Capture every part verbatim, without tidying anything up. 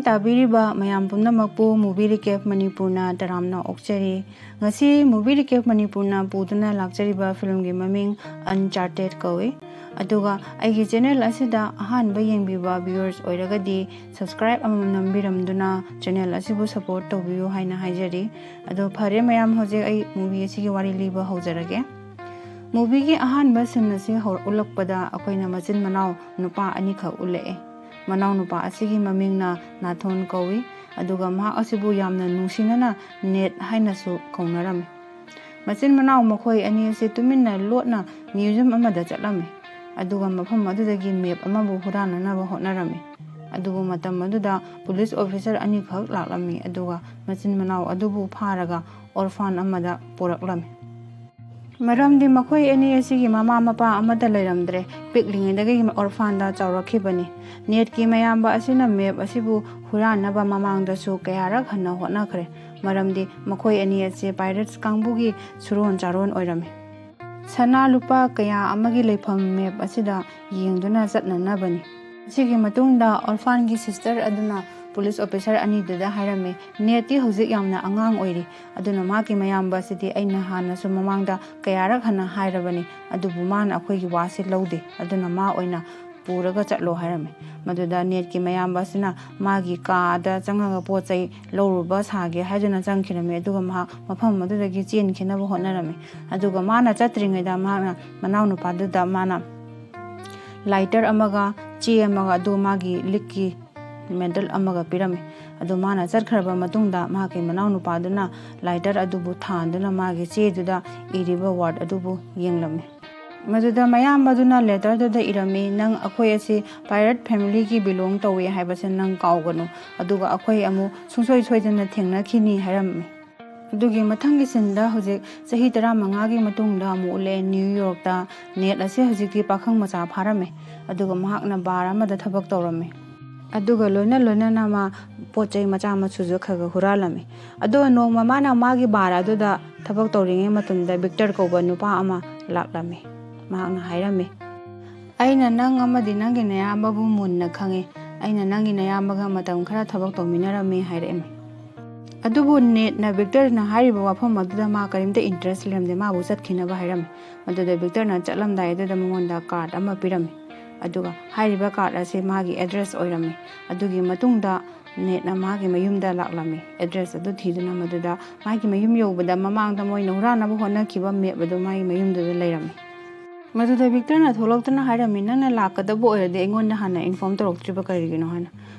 ꯇꯥꯕꯤꯔꯤꯕ ꯃꯌꯥꯝ ꯄꯨꯝꯅꯃꯛꯄꯨ Movie Recap ꯃꯅꯤꯄꯨꯔꯅ ꯇꯔꯥꯝꯅ ꯑꯣꯛꯆꯔꯤ꯫ ꯉꯁꯤ Movie Recap ꯃꯅꯤꯄꯨꯔꯅ ꯄꯨꯗꯨꯅ ꯂꯥꯛꯆꯔꯤꯕ ꯐꯤꯂꯝꯒꯤ ꯃꯃꯤꯡ Uncharted ꯀꯧꯏ꯫ ꯑꯗꯨꯒ ꯑꯩꯒꯤ ꯆꯦꯅꯦꯜ ꯑꯁꯤꯗ ꯑꯍꯥꯟꯕ ꯌꯦꯡꯕꯤꯕ viewers ꯑꯣꯏꯔꯒꯗꯤ subscribe ꯑꯃꯃꯝ ꯅꯝꯕꯤꯔꯝꯗꯨꯅ ꯆꯦꯅꯦꯜ ꯑꯁꯤꯕꯨ support ꯇꯧꯕꯤꯌꯨ ꯍꯥꯏꯅ ꯍꯥꯏꯖꯔꯤ꯫ ꯑꯗꯣ ꯐꯔꯦ ꯃꯌꯥꯝ, ꯍꯧꯖꯤꯛ ꯑꯩ movie ꯑꯁꯤꯒꯤ ꯋꯥꯔꯤ ꯂꯤꯕ ꯍꯧꯖꯔꯒꯦ꯫ Movieꯒꯤ ꯑꯍꯥꯟꯕ scene ꯑꯁꯤ ꯍꯧꯔꯛ-, ꯎꯠꯂꯛꯄꯗ ꯑꯩꯈꯣꯏꯅ ꯃꯆꯤꯟ ꯃꯅꯥꯎ ꯅꯨꯄꯥ ꯑꯅꯤꯈꯛ ꯎꯠꯂꯛꯑꯦ꯫ ꯃꯅꯥꯎ ꯅꯨꯄꯥ ꯑꯁꯤꯒꯤ ꯃꯃꯤꯡꯅ ꯅꯥꯊꯣꯟ ꯀꯧꯏ, ꯑꯗꯨꯒ ꯃꯍꯥꯛ ꯑꯁꯤꯕꯨ ꯌꯥꯝꯅ ꯅꯨꯡꯁꯤꯅꯅ ꯅꯦꯠ ꯍꯥꯏꯅꯁꯨ ꯀꯧꯅꯔꯝꯃꯤ꯫ ꯃꯆꯤꯟ ꯃꯅꯥꯎ ꯃꯈꯣꯏ ꯑꯅꯤ ꯑꯁꯤ ꯇꯨꯃꯤꯟꯅ ꯂꯣꯠꯅ museum ꯑꯃꯗ ꯆꯠꯂꯝꯃꯤ, ꯑꯗꯨꯒ ꯃꯐꯝ ꯑꯗꯨꯗꯒꯤ map ꯑꯃꯕꯨ ꯍꯨꯔꯥꯟꯅꯅꯕ ꯍꯣꯠꯅꯔꯝꯃꯤ꯫ ꯑꯗꯨꯕꯨ ꯃꯇꯝ ꯑꯗꯨꯗ police officer ꯑꯅꯤꯈꯛ ꯂꯥꯛꯂꯝꯃꯤ, ꯑꯗꯨꯒ ꯃꯆꯤꯟ ꯃꯅꯥꯎ ꯑꯗꯨꯕꯨ ꯐꯥꯔꯒ orphan ꯑꯃꯗ ꯄꯨꯔꯛꯂꯝꯃꯤ꯫ ꯃꯔꯝꯗꯤ ꯃꯈꯣꯏ ꯑꯅꯤ ꯑꯁꯤꯒꯤ ꯃꯃꯥ ꯃꯄꯥ ꯑꯃꯠꯇ ꯂꯩꯔꯝꯗ꯭ꯔꯦ, ꯄꯤꯛꯂꯤꯉꯩꯗꯒꯤ orphanꯗ ꯆꯥꯎꯔꯛꯈꯤꯕꯅꯤ꯫ ꯅꯦꯠꯀꯤ ꯃꯌꯥꯝꯕ ꯑꯁꯤꯅ map ꯑꯁꯤꯕꯨ ꯍꯨꯔꯥꯟꯅꯕ ꯃꯃꯥꯡꯗꯁꯨ ꯀꯌꯥꯔꯛ ꯍꯟꯅ ꯍꯣꯠꯅꯈ꯭ꯔꯦ, ꯃꯔꯝꯗꯤ ꯃꯈꯣꯏ ꯑꯅꯤ ꯑꯁꯤ pirates ꯀꯥꯡꯕꯨꯒꯤ ꯁꯨꯔꯣꯟ ꯆꯥꯔꯣꯟ ꯑꯣꯏꯔꯝꯃꯤ꯫ ꯁꯅꯥ ꯂꯨꯄꯥ ꯀꯌꯥ ꯑꯃꯒꯤ ꯂꯩꯐꯝ map ꯑꯁꯤꯗ ꯌꯦꯡꯗꯨꯅ ꯆꯠꯅꯅꯕꯅꯤ꯫ ꯑꯁꯤꯒꯤ ꯃꯇꯨꯡꯗ orphanꯒꯤ sister ꯑꯗꯨꯅ police officer ꯑꯅꯤꯗꯨꯗ ꯍꯥꯏꯔꯝꯃꯤ, "ꯅꯦꯠꯇꯤ ꯍꯧꯖꯤꯛ ꯌꯥꯝꯅ ꯑꯉꯥꯡ ꯑꯣꯏꯔꯤ, ꯑꯗꯨꯅ ꯃꯍꯥꯛꯀꯤ ꯃꯌꯥꯝꯕ ꯑꯁꯤꯗꯤ ꯑꯩꯅ ꯍꯥꯟꯅꯁꯨ ꯃꯃꯥꯡꯗ ꯀꯌꯥꯔꯛ ꯍꯟꯅ ꯍꯥꯏꯔꯕꯅꯤ, ꯑꯗꯨꯕꯨ ꯃꯥꯅ ꯑꯩꯈꯣꯏꯒꯤ ꯋꯥꯁꯤ ꯂꯧꯗꯦ, ꯑꯗꯨꯅ ꯃꯥ ꯑꯣꯏꯅ ꯄꯨꯔꯒ ꯆꯠꯂꯣ" ꯍꯥꯏꯔꯝꯃꯤ꯫ ꯃꯗꯨꯗ ꯅꯦꯠꯀꯤ ꯃꯌꯥꯝꯕ ꯑꯁꯤꯅ ꯃꯥꯒꯤ ꯀꯥꯗ ꯆꯪꯉꯒ ꯄꯣꯠ ꯆꯩ ꯂꯧꯔꯨꯕ ꯁꯥꯒꯦ ꯍꯥꯏꯗꯨꯅ ꯆꯪꯈꯤꯔꯝꯃꯤ, ꯑꯗꯨꯒ ꯃꯍꯥꯛ ꯃꯐꯝ ꯑꯗꯨꯗꯒꯤ ꯆꯦꯟꯈꯤꯅꯕ ꯍꯣꯠꯅꯔꯝꯃꯤ꯫ ꯑꯗꯨꯒ ꯃꯥꯅ ꯆꯠꯇ꯭ꯔꯤꯉꯩꯗ ꯃꯍꯥꯛꯅ ꯃꯅꯥꯎꯅꯨꯄꯥꯗꯨꯗ ꯃꯥꯅ lighter ꯑꯃꯒ ꯆꯦ ꯑꯃꯒ, ꯑꯗꯨꯒ ꯃꯥꯒꯤ ꯂꯤꯛꯀꯤ medal ꯑꯃꯒ ꯄꯤꯔꯝꯃꯤ꯫ ꯑꯗꯨ ꯃꯥꯅ ꯆꯠꯈ꯭ꯔꯕ ꯃꯇꯨꯡꯗ ꯃꯍꯥꯛꯀꯤ ꯃꯅꯥꯎꯅꯨꯄꯥꯗꯨꯅ lighter ꯑꯗꯨꯕꯨ ꯊꯥꯟꯗꯨꯅ ꯃꯥꯒꯤ ꯆꯦꯗꯨꯗ ꯏꯔꯤꯕ word ꯑꯗꯨꯕꯨ ꯌꯦꯡꯂꯝꯃꯤ꯫ ꯃꯗꯨꯗ ꯃꯌꯥꯝꯕꯗꯨꯅ letterꯗꯨꯗ ꯏꯔꯝꯃꯤ, "ꯅꯪ ꯑꯩꯈꯣꯏ ꯑꯁꯤ pirate familyꯒꯤ belong ꯇꯧꯏ ꯍꯥꯏꯕꯁꯦ ꯅꯪ ꯀꯥꯎꯒꯅꯨ, ꯑꯗꯨꯒ ꯑꯩꯈꯣꯏ ꯑꯃꯨꯛ ꯁꯨꯡꯁꯣꯏ ꯁꯣꯏꯗꯅ ꯊꯦꯡꯅꯈꯤꯅꯤ" ꯍꯥꯏꯔꯝꯃꯤ꯫ ꯑꯗꯨꯒꯤ ꯃꯊꯪꯒꯤ sceneꯗ ꯍꯧꯖꯤꯛ ꯆꯍꯤ ꯇꯔꯥꯃꯉꯥꯒꯤ ꯃꯇꯨꯡꯗ ꯑꯃꯨꯛ ꯎꯠꯂꯛꯑꯦ꯫ New Yorkꯇ ꯅꯦꯠ ꯑꯁꯤ ꯍꯧꯖꯤꯛꯇꯤ ꯄꯥꯈꯪ ꯃꯆꯥ ꯐꯥꯔꯝꯃꯦ, ꯑꯗꯨꯒ ꯃꯍꯥꯛꯅ bar ꯑꯃꯗ ꯊꯕꯛ ꯇꯧꯔꯝꯃꯤ꯫ ꯑꯗꯨꯒ ꯂꯣꯏꯅ ꯂꯣꯏꯅꯅ ꯃꯥ ꯄꯣꯠ ꯆꯩ ꯃꯆꯥ ꯃꯁꯨꯁꯨ ꯈꯔ ꯈꯔ ꯍꯨꯔꯥꯜꯂꯝꯃꯤ꯫ ꯑꯗꯣ ꯅꯣꯡꯃ ꯃꯥꯅ ꯃꯥꯒꯤ bar ꯑꯗꯨꯗ ꯊꯕꯛ ꯇꯧꯔꯤꯉꯩ ꯃꯇꯝꯗ Victor ꯀꯧꯕ ꯅꯨꯄꯥ ꯑꯃ ꯂꯥꯛꯂꯝꯃꯤ꯫ ꯃꯍꯥꯛꯅ ꯍꯥꯏꯔꯝꯃꯤ, "ꯑꯩꯅ ꯅꯪ ꯑꯃꯗꯤ ꯅꯪꯒꯤ ꯅꯌꯥꯝꯕꯕꯨ ꯃꯨꯟꯅ ꯈꯪꯉꯤ꯫ ꯑꯩꯅ ꯅꯪꯒꯤ ꯅꯌꯥꯝꯕꯒ ꯃꯇꯝ ꯈꯔ ꯊꯕꯛ ꯇꯧꯃꯤꯟꯅꯔꯝꯃꯤ" ꯍꯥꯏꯔꯛꯑꯦ꯫ ꯑꯗꯨꯕꯨ ꯅꯦꯠꯅ ꯚꯤꯛꯇꯔꯅ ꯍꯥꯏꯔꯤꯕ ꯋꯥꯐꯝ ꯑꯗꯨꯗ ꯃꯥ ꯀꯔꯤꯝꯇ interest ꯂꯩꯔꯝꯗꯦ, ꯃꯥꯕꯨ ꯆꯠꯈꯤꯅꯕ ꯍꯥꯏꯔꯝꯃꯤ꯫ ꯃꯗꯨꯗ ꯚꯤꯛꯇꯔꯅ ꯆꯠꯂꯝꯗꯥꯏ ꯑꯗꯨꯗ ꯃꯉꯣꯟꯗ card ꯑꯃ ꯄꯤꯔꯝꯃꯤ꯫ ꯑꯗꯨꯒ ꯍꯥꯏꯔꯤꯕ card ꯑꯁꯤ ꯃꯥꯒꯤ address ꯑꯣꯏꯔꯝꯃꯤ꯫ ꯑꯗꯨꯒꯤ ꯃꯇꯨꯡꯗ ꯅꯦꯠꯅ ꯃꯥꯒꯤ ꯃꯌꯨꯝꯗ ꯂꯥꯛꯂꯝꯃꯤ꯫ Address ꯑꯗꯨ ꯊꯤꯗꯨꯅ ꯃꯗꯨꯗ ꯃꯥꯒꯤ ꯃꯌꯨꯝ ꯌꯧꯕꯗ ꯃꯃꯥꯡꯗ ꯃꯣꯏꯅ ꯍꯨꯔꯥꯟꯅꯕ ꯍꯣꯠꯅꯈꯤꯕ map ꯑꯗꯨ ꯃꯥꯒꯤ ꯃꯌꯨꯝꯗꯨꯗ ꯂꯩꯔꯝꯃꯤ꯫ ꯃꯗꯨꯗ ꯚꯤꯛꯇꯔꯅ ꯊꯣꯛꯂꯛꯇꯨꯅ ꯍꯥꯏꯔꯝꯃꯤ, "ꯅꯪꯅ ꯂꯥꯛꯀꯗꯕ ꯑꯣꯏꯔꯗꯤ ꯑꯩꯉꯣꯟꯗ ꯍꯥꯟꯅ inform ꯇꯧꯔꯛꯇ꯭ꯔꯤꯕ ꯀꯔꯤꯒꯤꯅꯣ?" ꯍꯥꯏꯅ꯫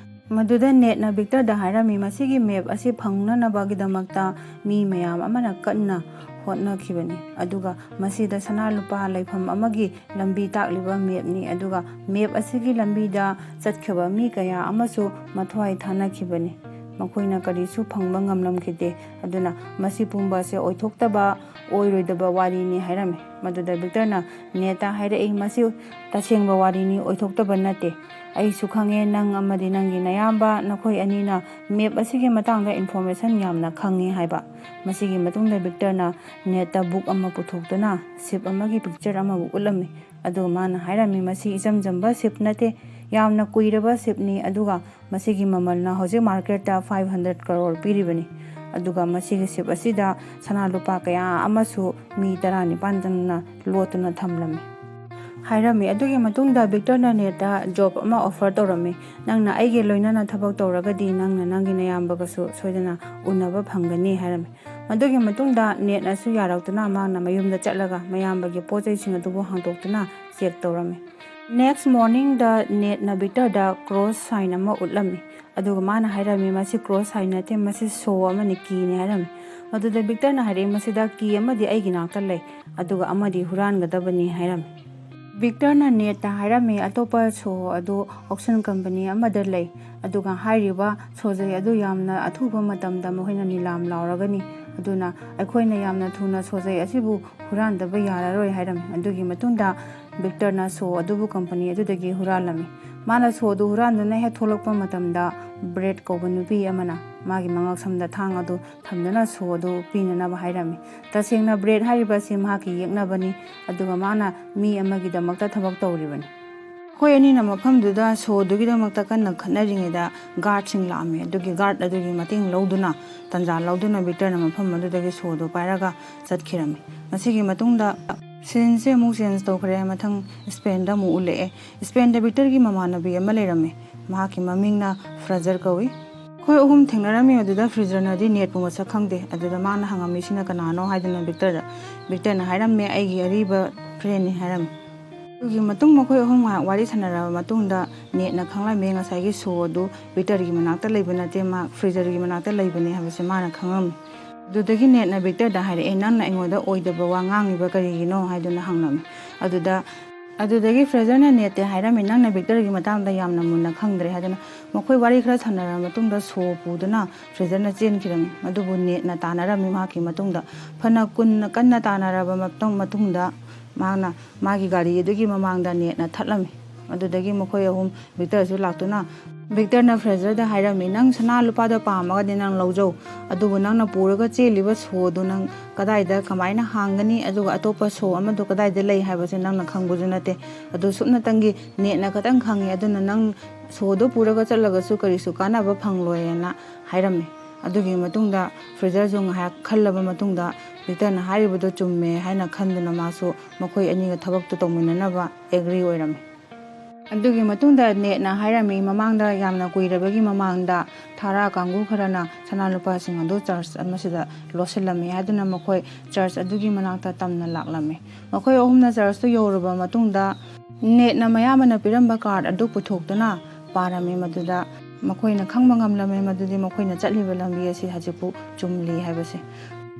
ꯃꯗꯨꯗ ꯅꯦꯠꯅ ꯚꯤꯛꯇꯔꯗ ꯍꯥꯏꯔꯝꯃꯤ, "ꯃꯁꯤꯒꯤ map ꯑꯁꯤ ꯐꯪꯅꯅꯕꯒꯤꯗꯃꯛꯇ ꯃꯤ ꯃꯌꯥꯝ ꯑꯃꯅ ꯀꯟꯅ ꯍꯣꯠꯅꯈꯤꯕꯅꯤ, ꯑꯗꯨꯒ ꯃꯁꯤꯗ ꯁꯅꯥ ꯂꯨꯄꯥ ꯂꯩꯐꯝ ꯑꯃꯒꯤ ꯂꯝꯕꯤ ꯇꯥꯛꯂꯤꯕ mapꯅꯤ, ꯑꯗꯨꯒ map ꯑꯁꯤꯒꯤ ꯂꯝꯕꯤꯗ ꯆꯠꯈꯤꯕ ꯃꯤ ꯀꯌꯥ ꯑꯃꯁꯨ ꯃꯊ꯭ꯋꯥꯏ ꯊꯥꯅꯈꯤꯕꯅꯤ꯫ ꯃꯈꯣꯏꯅ ꯀꯔꯤꯁꯨ ꯐꯪꯕ ꯉꯝꯂꯝꯈꯤꯗꯦ꯫ ꯑꯗꯨꯅ ꯃꯁꯤ ꯄꯨꯝꯕ ꯑꯁꯦ ꯑꯣꯏꯊꯣꯛꯇꯕ, ꯑꯣꯏꯔꯣꯏꯗꯕ ꯋꯥꯔꯤꯅꯤ" ꯍꯥꯏꯔꯝꯃꯤ꯫ ꯃꯗꯨꯗ ꯚꯤꯛꯇꯔꯅ ꯅꯦꯠꯇ ꯍꯥꯏꯔꯛꯏ, "ꯃꯁꯤ ꯇꯁꯦꯡꯕ ꯋꯥꯔꯤꯅꯤ, ꯑꯣꯏꯊꯣꯛꯇꯕ ꯅꯠꯇꯦ꯫ ꯑꯩꯁꯨ ꯈꯪꯉꯦ, ꯅꯪ ꯑꯃꯗꯤ ꯅꯪꯒꯤ ꯅꯌꯥꯝꯕ, ꯅꯈꯣꯏ ꯑꯅꯤꯅ map ꯑꯁꯤꯒꯤ ꯃꯇꯥꯡꯗ information ꯌꯥꯝꯅ ꯈꯪꯉꯤ" ꯍꯥꯏꯕ꯫ ꯃꯁꯤꯒꯤ ꯃꯇꯨꯡꯗ ꯚꯤꯛꯇꯔꯅ ꯅꯦꯠꯇ book ꯑꯃ ꯄꯨꯊꯣꯛꯇꯨꯅ ship ꯑꯃꯒꯤ picture ꯑꯃꯕꯨ ꯎꯠꯂꯝꯃꯤ꯫ ꯑꯗꯨꯒ ꯃꯥꯅ ꯍꯥꯏꯔꯝꯃꯤ, "ꯃꯁꯤ ꯏꯆꯝ ꯆꯝꯕ ship ꯅꯠꯇꯦ, ꯌꯥꯝꯅ ꯀꯨꯏꯔꯕ shipꯅꯤ, ꯑꯗꯨꯒ ꯃꯁꯤꯒꯤ ꯃꯃꯜꯅ ꯍꯧꯖꯤꯛ marketꯇ five hundred crore ꯄꯤꯔꯤꯕꯅꯤ꯫ ꯑꯗꯨꯒ ꯃꯁꯤꯒꯤ ship ꯑꯁꯤꯗ ꯁꯅꯥ ꯂꯨꯄꯥ ꯀꯌꯥ ꯑꯃꯁꯨ ꯃꯤ ꯇꯔꯥꯅꯤꯄꯥꯟ ꯆꯪꯅ ꯂꯣꯠꯇꯨꯅ ꯊꯝꯂꯝꯃꯤ" ꯍꯥꯏꯔꯝꯃꯤ꯫ ꯑꯗꯨꯒꯤ ꯃꯇꯨꯡꯗ ꯚꯤꯛꯇꯔꯅ ꯅꯦꯠꯇ job ꯑꯃ offer ꯇꯧꯔꯝꯃꯤ꯫ "ꯅꯪꯅ ꯑꯩꯒꯤ ꯂꯣꯏꯅꯅ ꯊꯕꯛ ꯇꯧꯔꯒꯗꯤ ꯅꯪꯅ ꯅꯪꯒꯤ ꯅꯌꯥꯝꯕꯒꯁꯨ ꯁꯣꯏꯗꯅ ꯎꯅꯕ ꯐꯪꯒꯅꯤ" ꯍꯥꯏꯔꯝꯃꯤ꯫ ꯃꯗꯨꯒꯤ ꯃꯇꯨꯡꯗ ꯅꯦꯠꯅꯁꯨ ꯌꯥꯔꯛꯇꯨꯅ ꯃꯥꯅ ꯃꯌꯨꯝꯗ ꯆꯠꯂꯒ ꯃꯌꯥꯝꯕꯒꯤ ꯄꯣꯠ ꯆꯩꯁꯤꯡ ꯑꯗꯨꯕꯨ ꯍꯥꯡꯗꯣꯛꯇꯨꯅ check ꯇꯧꯔꯝꯃꯤ꯫ Next morningꯗ ꯅꯦꯠꯅ ꯚꯤꯛꯇꯔꯗ cross sign ꯑꯃ ꯎꯠꯂꯝꯃꯤ꯫ ꯑꯗꯨꯒ ꯃꯥꯅ ꯍꯥꯏꯔꯝꯃꯤ, "ꯃꯁꯤ cross sign ꯅꯠꯇꯦ, ꯃꯁꯤ saw ꯑꯃꯅꯤ, keyꯅꯤ" ꯍꯥꯏꯔꯝꯃꯤ꯫ ꯃꯗꯨꯗ ꯚꯤꯛꯇꯔꯅ ꯍꯥꯏꯔꯛꯏ, "ꯃꯁꯤꯗ key ꯑꯃꯗꯤ ꯑꯩꯒꯤ ꯅꯥꯛꯇ ꯂꯩ, ꯑꯗꯨꯒ ꯑꯃꯗꯤ ꯍꯨꯔꯥꯟꯒꯗꯕꯅꯤ" ꯍꯥꯏꯔꯝꯃꯤ꯫ ꯚꯤꯛꯇꯔꯅ ꯅꯦꯠꯇ ꯍꯥꯏꯔꯝꯃꯤ, "ꯑꯇꯣꯞꯄ saw ꯑꯗꯨ auction company ꯑꯃꯗ ꯂꯩ, ꯑꯗꯨꯒ ꯍꯥꯏꯔꯤꯕ ꯁꯣꯖꯩ ꯑꯗꯨ ꯌꯥꯝꯅ ꯑꯊꯨꯕ ꯃꯇꯝꯗ ꯃꯈꯣꯏꯅ ꯅꯤꯂꯥꯝ ꯂꯥꯎꯔꯒꯅꯤ, ꯑꯗꯨꯅ ꯑꯩꯈꯣꯏꯅ ꯌꯥꯝꯅ ꯊꯨꯅ ꯁꯣꯖꯩ ꯑꯁꯤꯕꯨ ꯍꯨꯔꯥꯟꯗꯕ ꯌꯥꯔꯔꯣꯏ" ꯍꯥꯏꯔꯝꯃꯤ꯫ ꯑꯗꯨꯒꯤ ꯃꯇꯨꯡꯗ ꯚꯤꯛꯇꯔꯅ saw ꯑꯗꯨꯕꯨ company ꯑꯗꯨꯗꯒꯤ ꯍꯨꯔꯥꯜꯂꯝꯃꯤ꯫ ꯃꯥꯅ saw ꯑꯗꯨ ꯍꯨꯔꯥꯟꯗꯨꯅ ꯍꯦꯛ ꯊꯣꯛꯂꯛꯄ ꯃꯇꯝꯗ, ꯕ꯭ꯔꯦꯠ ꯀꯧꯕ ꯅꯨꯄꯤ ꯑꯃꯅ ꯃꯥꯒꯤ ꯃꯉꯛꯁꯝꯗ ꯊꯥꯡ ꯑꯗꯨ ꯊꯝꯗꯨꯅ saw ꯑꯗꯨ ꯄꯤꯅꯅꯕ ꯍꯥꯏꯔꯝꯃꯤ꯫ ꯇꯁꯦꯡꯅ ꯕ꯭ꯔꯦꯠ ꯍꯥꯏꯔꯤꯕ ꯑꯁꯤ ꯃꯍꯥꯛꯀꯤ ꯌꯦꯛꯅꯕꯅꯤ, ꯑꯗꯨꯒ ꯃꯥꯅ ꯃꯤ ꯑꯃꯒꯤꯗꯃꯛꯇ ꯊꯕꯛ ꯇꯧꯔꯤꯕꯅꯤ꯫ ꯑꯩꯈꯣꯏ ꯑꯅꯤꯅ ꯃꯐꯝꯗꯨꯗ ꯁꯣꯗꯨꯒꯤꯗꯃꯛꯇ ꯀꯟꯅ ꯈꯠꯅꯔꯤꯉꯩꯗ ꯒꯥꯔꯗꯁꯤꯡ ꯂꯥꯛꯑꯝꯃꯤ꯫ ꯑꯗꯨꯒꯤ ꯒꯥꯔꯗ ꯑꯗꯨꯒꯤ ꯃꯇꯦꯡ ꯂꯧꯗꯨꯅ, ꯇꯥꯟꯖꯥ ꯂꯧꯗꯨꯅ ꯕꯤꯛꯇꯔꯅ ꯃꯐꯝ ꯑꯗꯨꯗꯒꯤ ꯁꯣꯗꯨ ꯄꯥꯏꯔꯒ ꯆꯠꯈꯤꯔꯝꯃꯤ꯫ ꯃꯁꯤꯒꯤ ꯃꯇꯨꯡꯗ ꯁꯤꯟꯁꯦ ꯑꯃꯨꯛ ꯆꯦꯟꯖ ꯇꯧꯈ꯭ꯔꯦ꯫ ꯃꯊꯪ ꯁ꯭ꯄꯦꯟꯗ ꯑꯃꯨꯛ ꯎꯠꯂꯛꯑꯦ꯫ ꯁ꯭ꯄꯦꯟꯗ ꯕꯤꯛꯇꯔꯒꯤ ꯃꯃꯥꯟꯅꯕꯤ ꯑꯃ ꯂꯩꯔꯝꯃꯤ꯫ ꯃꯍꯥꯛꯀꯤ ꯃꯃꯤꯡꯅ ꯐ꯭ꯔꯦꯖꯔ ꯀꯧꯏ꯫ ꯑꯩꯈꯣꯏ ꯑꯍꯨꯝ ꯊꯦꯡꯅꯔꯝꯃꯤ꯫ ꯑꯗꯨꯗ ꯐ꯭ꯔꯦꯖꯔꯅꯗꯤ ꯅꯦꯠꯄꯨ ꯃꯁꯛ ꯈꯪꯗꯦ꯫ ꯑꯗꯨꯗ ꯃꯥꯅ ꯍꯪꯉꯝꯃꯤꯁꯤꯅ ꯀꯅꯥꯅꯣ ꯍꯥꯏꯗꯨꯅ ꯕꯤꯛꯇꯔꯗ꯫ ꯕꯤꯛꯇꯔꯅ ꯍꯥꯏꯔꯝꯃꯦ, "ꯑꯩꯒꯤ ꯑꯔꯤꯕ ꯐ꯭ꯔꯦꯟꯅꯤ" ꯍꯥꯏꯔꯝꯃꯤ꯫ ꯑꯗꯨꯒꯤ ꯃꯇꯨꯡ ꯃꯈꯣꯏ ꯑꯍꯨꯝ ꯉꯥꯏꯍꯥꯛ ꯋꯥꯔꯤ ꯁꯥꯟꯅꯔꯕ ꯃꯇꯨꯡꯗ ꯅꯦꯠꯅ ꯈꯪꯂꯝꯃꯦ, ꯉꯁꯥꯏꯒꯤ ꯁꯣ ꯑꯗꯨ ꯕꯤꯛꯇꯔꯒꯤ ꯃꯅꯥꯛꯇ ꯂꯩꯕ ꯅꯠꯇꯦ, ꯃꯥ ꯐ꯭ꯔꯦꯖꯔꯒꯤ ꯃꯅꯥꯛꯇ ꯂꯩꯕꯅꯦ ꯍꯥꯏꯕꯁꯦ ꯃꯥꯅ ꯈꯪꯉꯝꯃꯤ꯫ ꯑꯗꯨꯗꯒꯤ ꯅꯦꯠꯅ ꯕꯤꯛꯇꯔꯗ ꯍꯥꯏꯔꯛꯑꯦ, "ꯅꯪꯅ ꯑꯩꯉꯣꯟꯗ ꯑꯣꯏꯗꯕ ꯋꯥ ꯉꯥꯡꯉꯤꯕ ꯀꯔꯤꯒꯤꯅꯣ?" ꯍꯥꯏꯗꯨꯅ ꯍꯪꯂꯝꯃꯤ꯫ ꯑꯗꯨꯗ, ꯑꯗꯨꯗꯒꯤ ꯐ꯭ꯔꯦꯖꯔꯅ ꯅꯦꯠꯇ ꯍꯥꯏꯔꯝꯃꯤ, "ꯅꯪꯅ ꯕꯤꯛꯇꯔꯒꯤ ꯃꯇꯥꯡꯗ ꯌꯥꯝꯅ ꯃꯨꯟꯅ ꯈꯪꯗ꯭ꯔꯦ" ꯍꯥꯏꯗꯨꯅ꯫ ꯃꯈꯣꯏ ꯋꯥꯔꯤ ꯈꯔ ꯁꯥꯟꯅꯔꯕ ꯃꯇꯨꯡꯗ ꯁꯣ ꯄꯨꯗꯨꯅ ꯐ꯭ꯔꯦꯖꯔꯅ ꯆꯦꯟꯈꯤꯔꯝꯃꯤ꯫ ꯑꯗꯨꯕꯨ ꯅꯦꯠꯅ ꯇꯥꯟꯅꯔꯝꯃꯤ ꯃꯍꯥꯛꯀꯤ ꯃꯇꯨꯡꯗ꯫ ꯐꯅ ꯀꯨꯏꯅ ꯀꯟꯅ ꯇꯥꯟꯅꯔꯕ ꯃꯇꯨꯡ-, ꯃꯇꯨꯡꯗ ꯃꯍꯥꯛꯅ ꯃꯥꯒꯤ ꯒꯥꯔꯤ ꯑꯗꯨꯒꯤ ꯃꯃꯥꯡꯗ ꯅꯦꯠꯅ ꯊꯠꯂꯝꯃꯤ꯫ ꯑꯗꯨꯗꯒꯤ ꯃꯈꯣꯏ ꯑꯍꯨꯝ ꯕꯤꯛꯇꯔꯁꯨ ꯂꯥꯛꯇꯨꯅ ꯕꯤꯛꯇꯔꯅ ꯐ꯭ꯔꯦꯖꯔꯗ ꯍꯥꯏꯔꯝꯃꯤ, "ꯅꯪ ꯁꯅꯥ ꯂꯨꯄꯥꯗꯣ ꯄꯥꯝꯃꯒꯗꯤ ꯅꯪ ꯂꯧꯖꯧ, ꯑꯗꯨꯕꯨ ꯅꯪꯅ ꯄꯨꯔꯒ ꯆꯦꯜꯂꯤꯕ ꯁꯣꯗꯨ ꯅꯪ ꯀꯗꯥꯏꯗ ꯀꯃꯥꯏꯅ ꯍꯥꯡꯒꯅꯤ, ꯑꯗꯨꯒ ꯑꯇꯣꯞꯄ ꯁꯣ ꯑꯃꯗꯨ ꯀꯗꯥꯏꯗ ꯂꯩ ꯍꯥꯏꯕꯁꯦ ꯅꯪꯅ ꯈꯪꯕꯁꯨ ꯅꯠꯇꯦ꯫ ꯑꯗꯨ ꯁꯨꯞꯅꯇꯪꯒꯤ ꯅꯦꯠꯅ ꯈꯇꯪ ꯈꯪꯉꯤ, ꯑꯗꯨꯅ ꯅꯪ ꯁꯣꯗꯣ ꯄꯨꯔꯒ ꯆꯠꯂꯒꯁꯨ ꯀꯔꯤꯁꯨ ꯀꯥꯟꯅꯕ ꯐꯪꯂꯣꯏꯅ" ꯍꯥꯏꯔꯝꯃꯤ꯫ ꯑꯗꯨꯒꯤ ꯃꯇꯨꯡꯗ ꯐ꯭ꯔꯦꯖꯔꯁꯨ ꯉꯥꯏꯍꯥꯛ ꯈꯜꯂꯕ ꯃꯇꯨꯡꯗ ꯕꯤꯛꯇꯔꯅ ꯍꯥꯏꯔꯤꯕꯗꯣ ꯆꯨꯝꯃꯦ ꯍꯥꯏꯅ ꯈꯟꯗꯨꯅ ꯃꯥꯁꯨ ꯃꯈꯣꯏ ꯑꯅꯤꯒ ꯊꯕꯛꯇꯨ ꯇꯧꯃꯤꯟꯅꯅꯕ ꯑꯦꯒ꯭ꯔꯤ ꯑꯣꯏꯔꯝꯃꯤ꯫ ꯑꯗꯨꯒꯤ ꯃꯇꯨꯡꯗ ꯅꯦꯠꯅ ꯍꯥꯏꯔꯝꯃꯤ, ꯃꯃꯥꯡꯗ, ꯌꯥꯝꯅ ꯀꯨꯏꯔꯕꯒꯤ ꯃꯃꯥꯡꯗ ꯊꯥꯔꯥ ꯀꯥꯡꯕꯨ ꯈꯔꯅ ꯁꯅꯥ ꯂꯨꯄꯥꯁꯤꯡ ꯑꯗꯨ ꯆꯔꯆ ꯑꯃꯁꯤꯗ ꯂꯣꯠꯁꯤꯜꯂꯝꯃꯤ ꯍꯥꯏꯗꯨꯅ ꯃꯈꯣꯏ ꯆꯔꯆ ꯑꯗꯨꯒꯤ ꯃꯅꯥꯛꯇ ꯇꯝꯅ ꯂꯥꯛꯂꯝꯃꯤ꯫ ꯃꯈꯣꯏ ꯑꯍꯨꯝꯅ ꯆꯔꯆꯇꯨ ꯌꯧꯔꯕ ꯃꯇꯨꯡꯗ ꯅꯦꯠꯅ ꯃꯌꯥꯝꯕꯅ ꯄꯤꯔꯝꯕ ꯀꯥꯔꯗ ꯑꯗꯨ ꯄꯨꯊꯣꯛꯇꯨꯅ ꯄꯥꯔꯝꯃꯤ꯫ ꯃꯗꯨꯗ ꯃꯈꯣꯏꯅ ꯈꯪꯕ ꯉꯝꯂꯝꯃꯤ ꯃꯗꯨꯗꯤ ꯃꯈꯣꯏꯅ ꯆꯠꯂꯤꯕ ꯂꯝꯕꯤ ꯑꯁꯤ ꯍꯧꯖꯤꯛꯄꯨ ꯆꯨꯝꯂꯤ ꯍꯥꯏꯕꯁꯦ꯫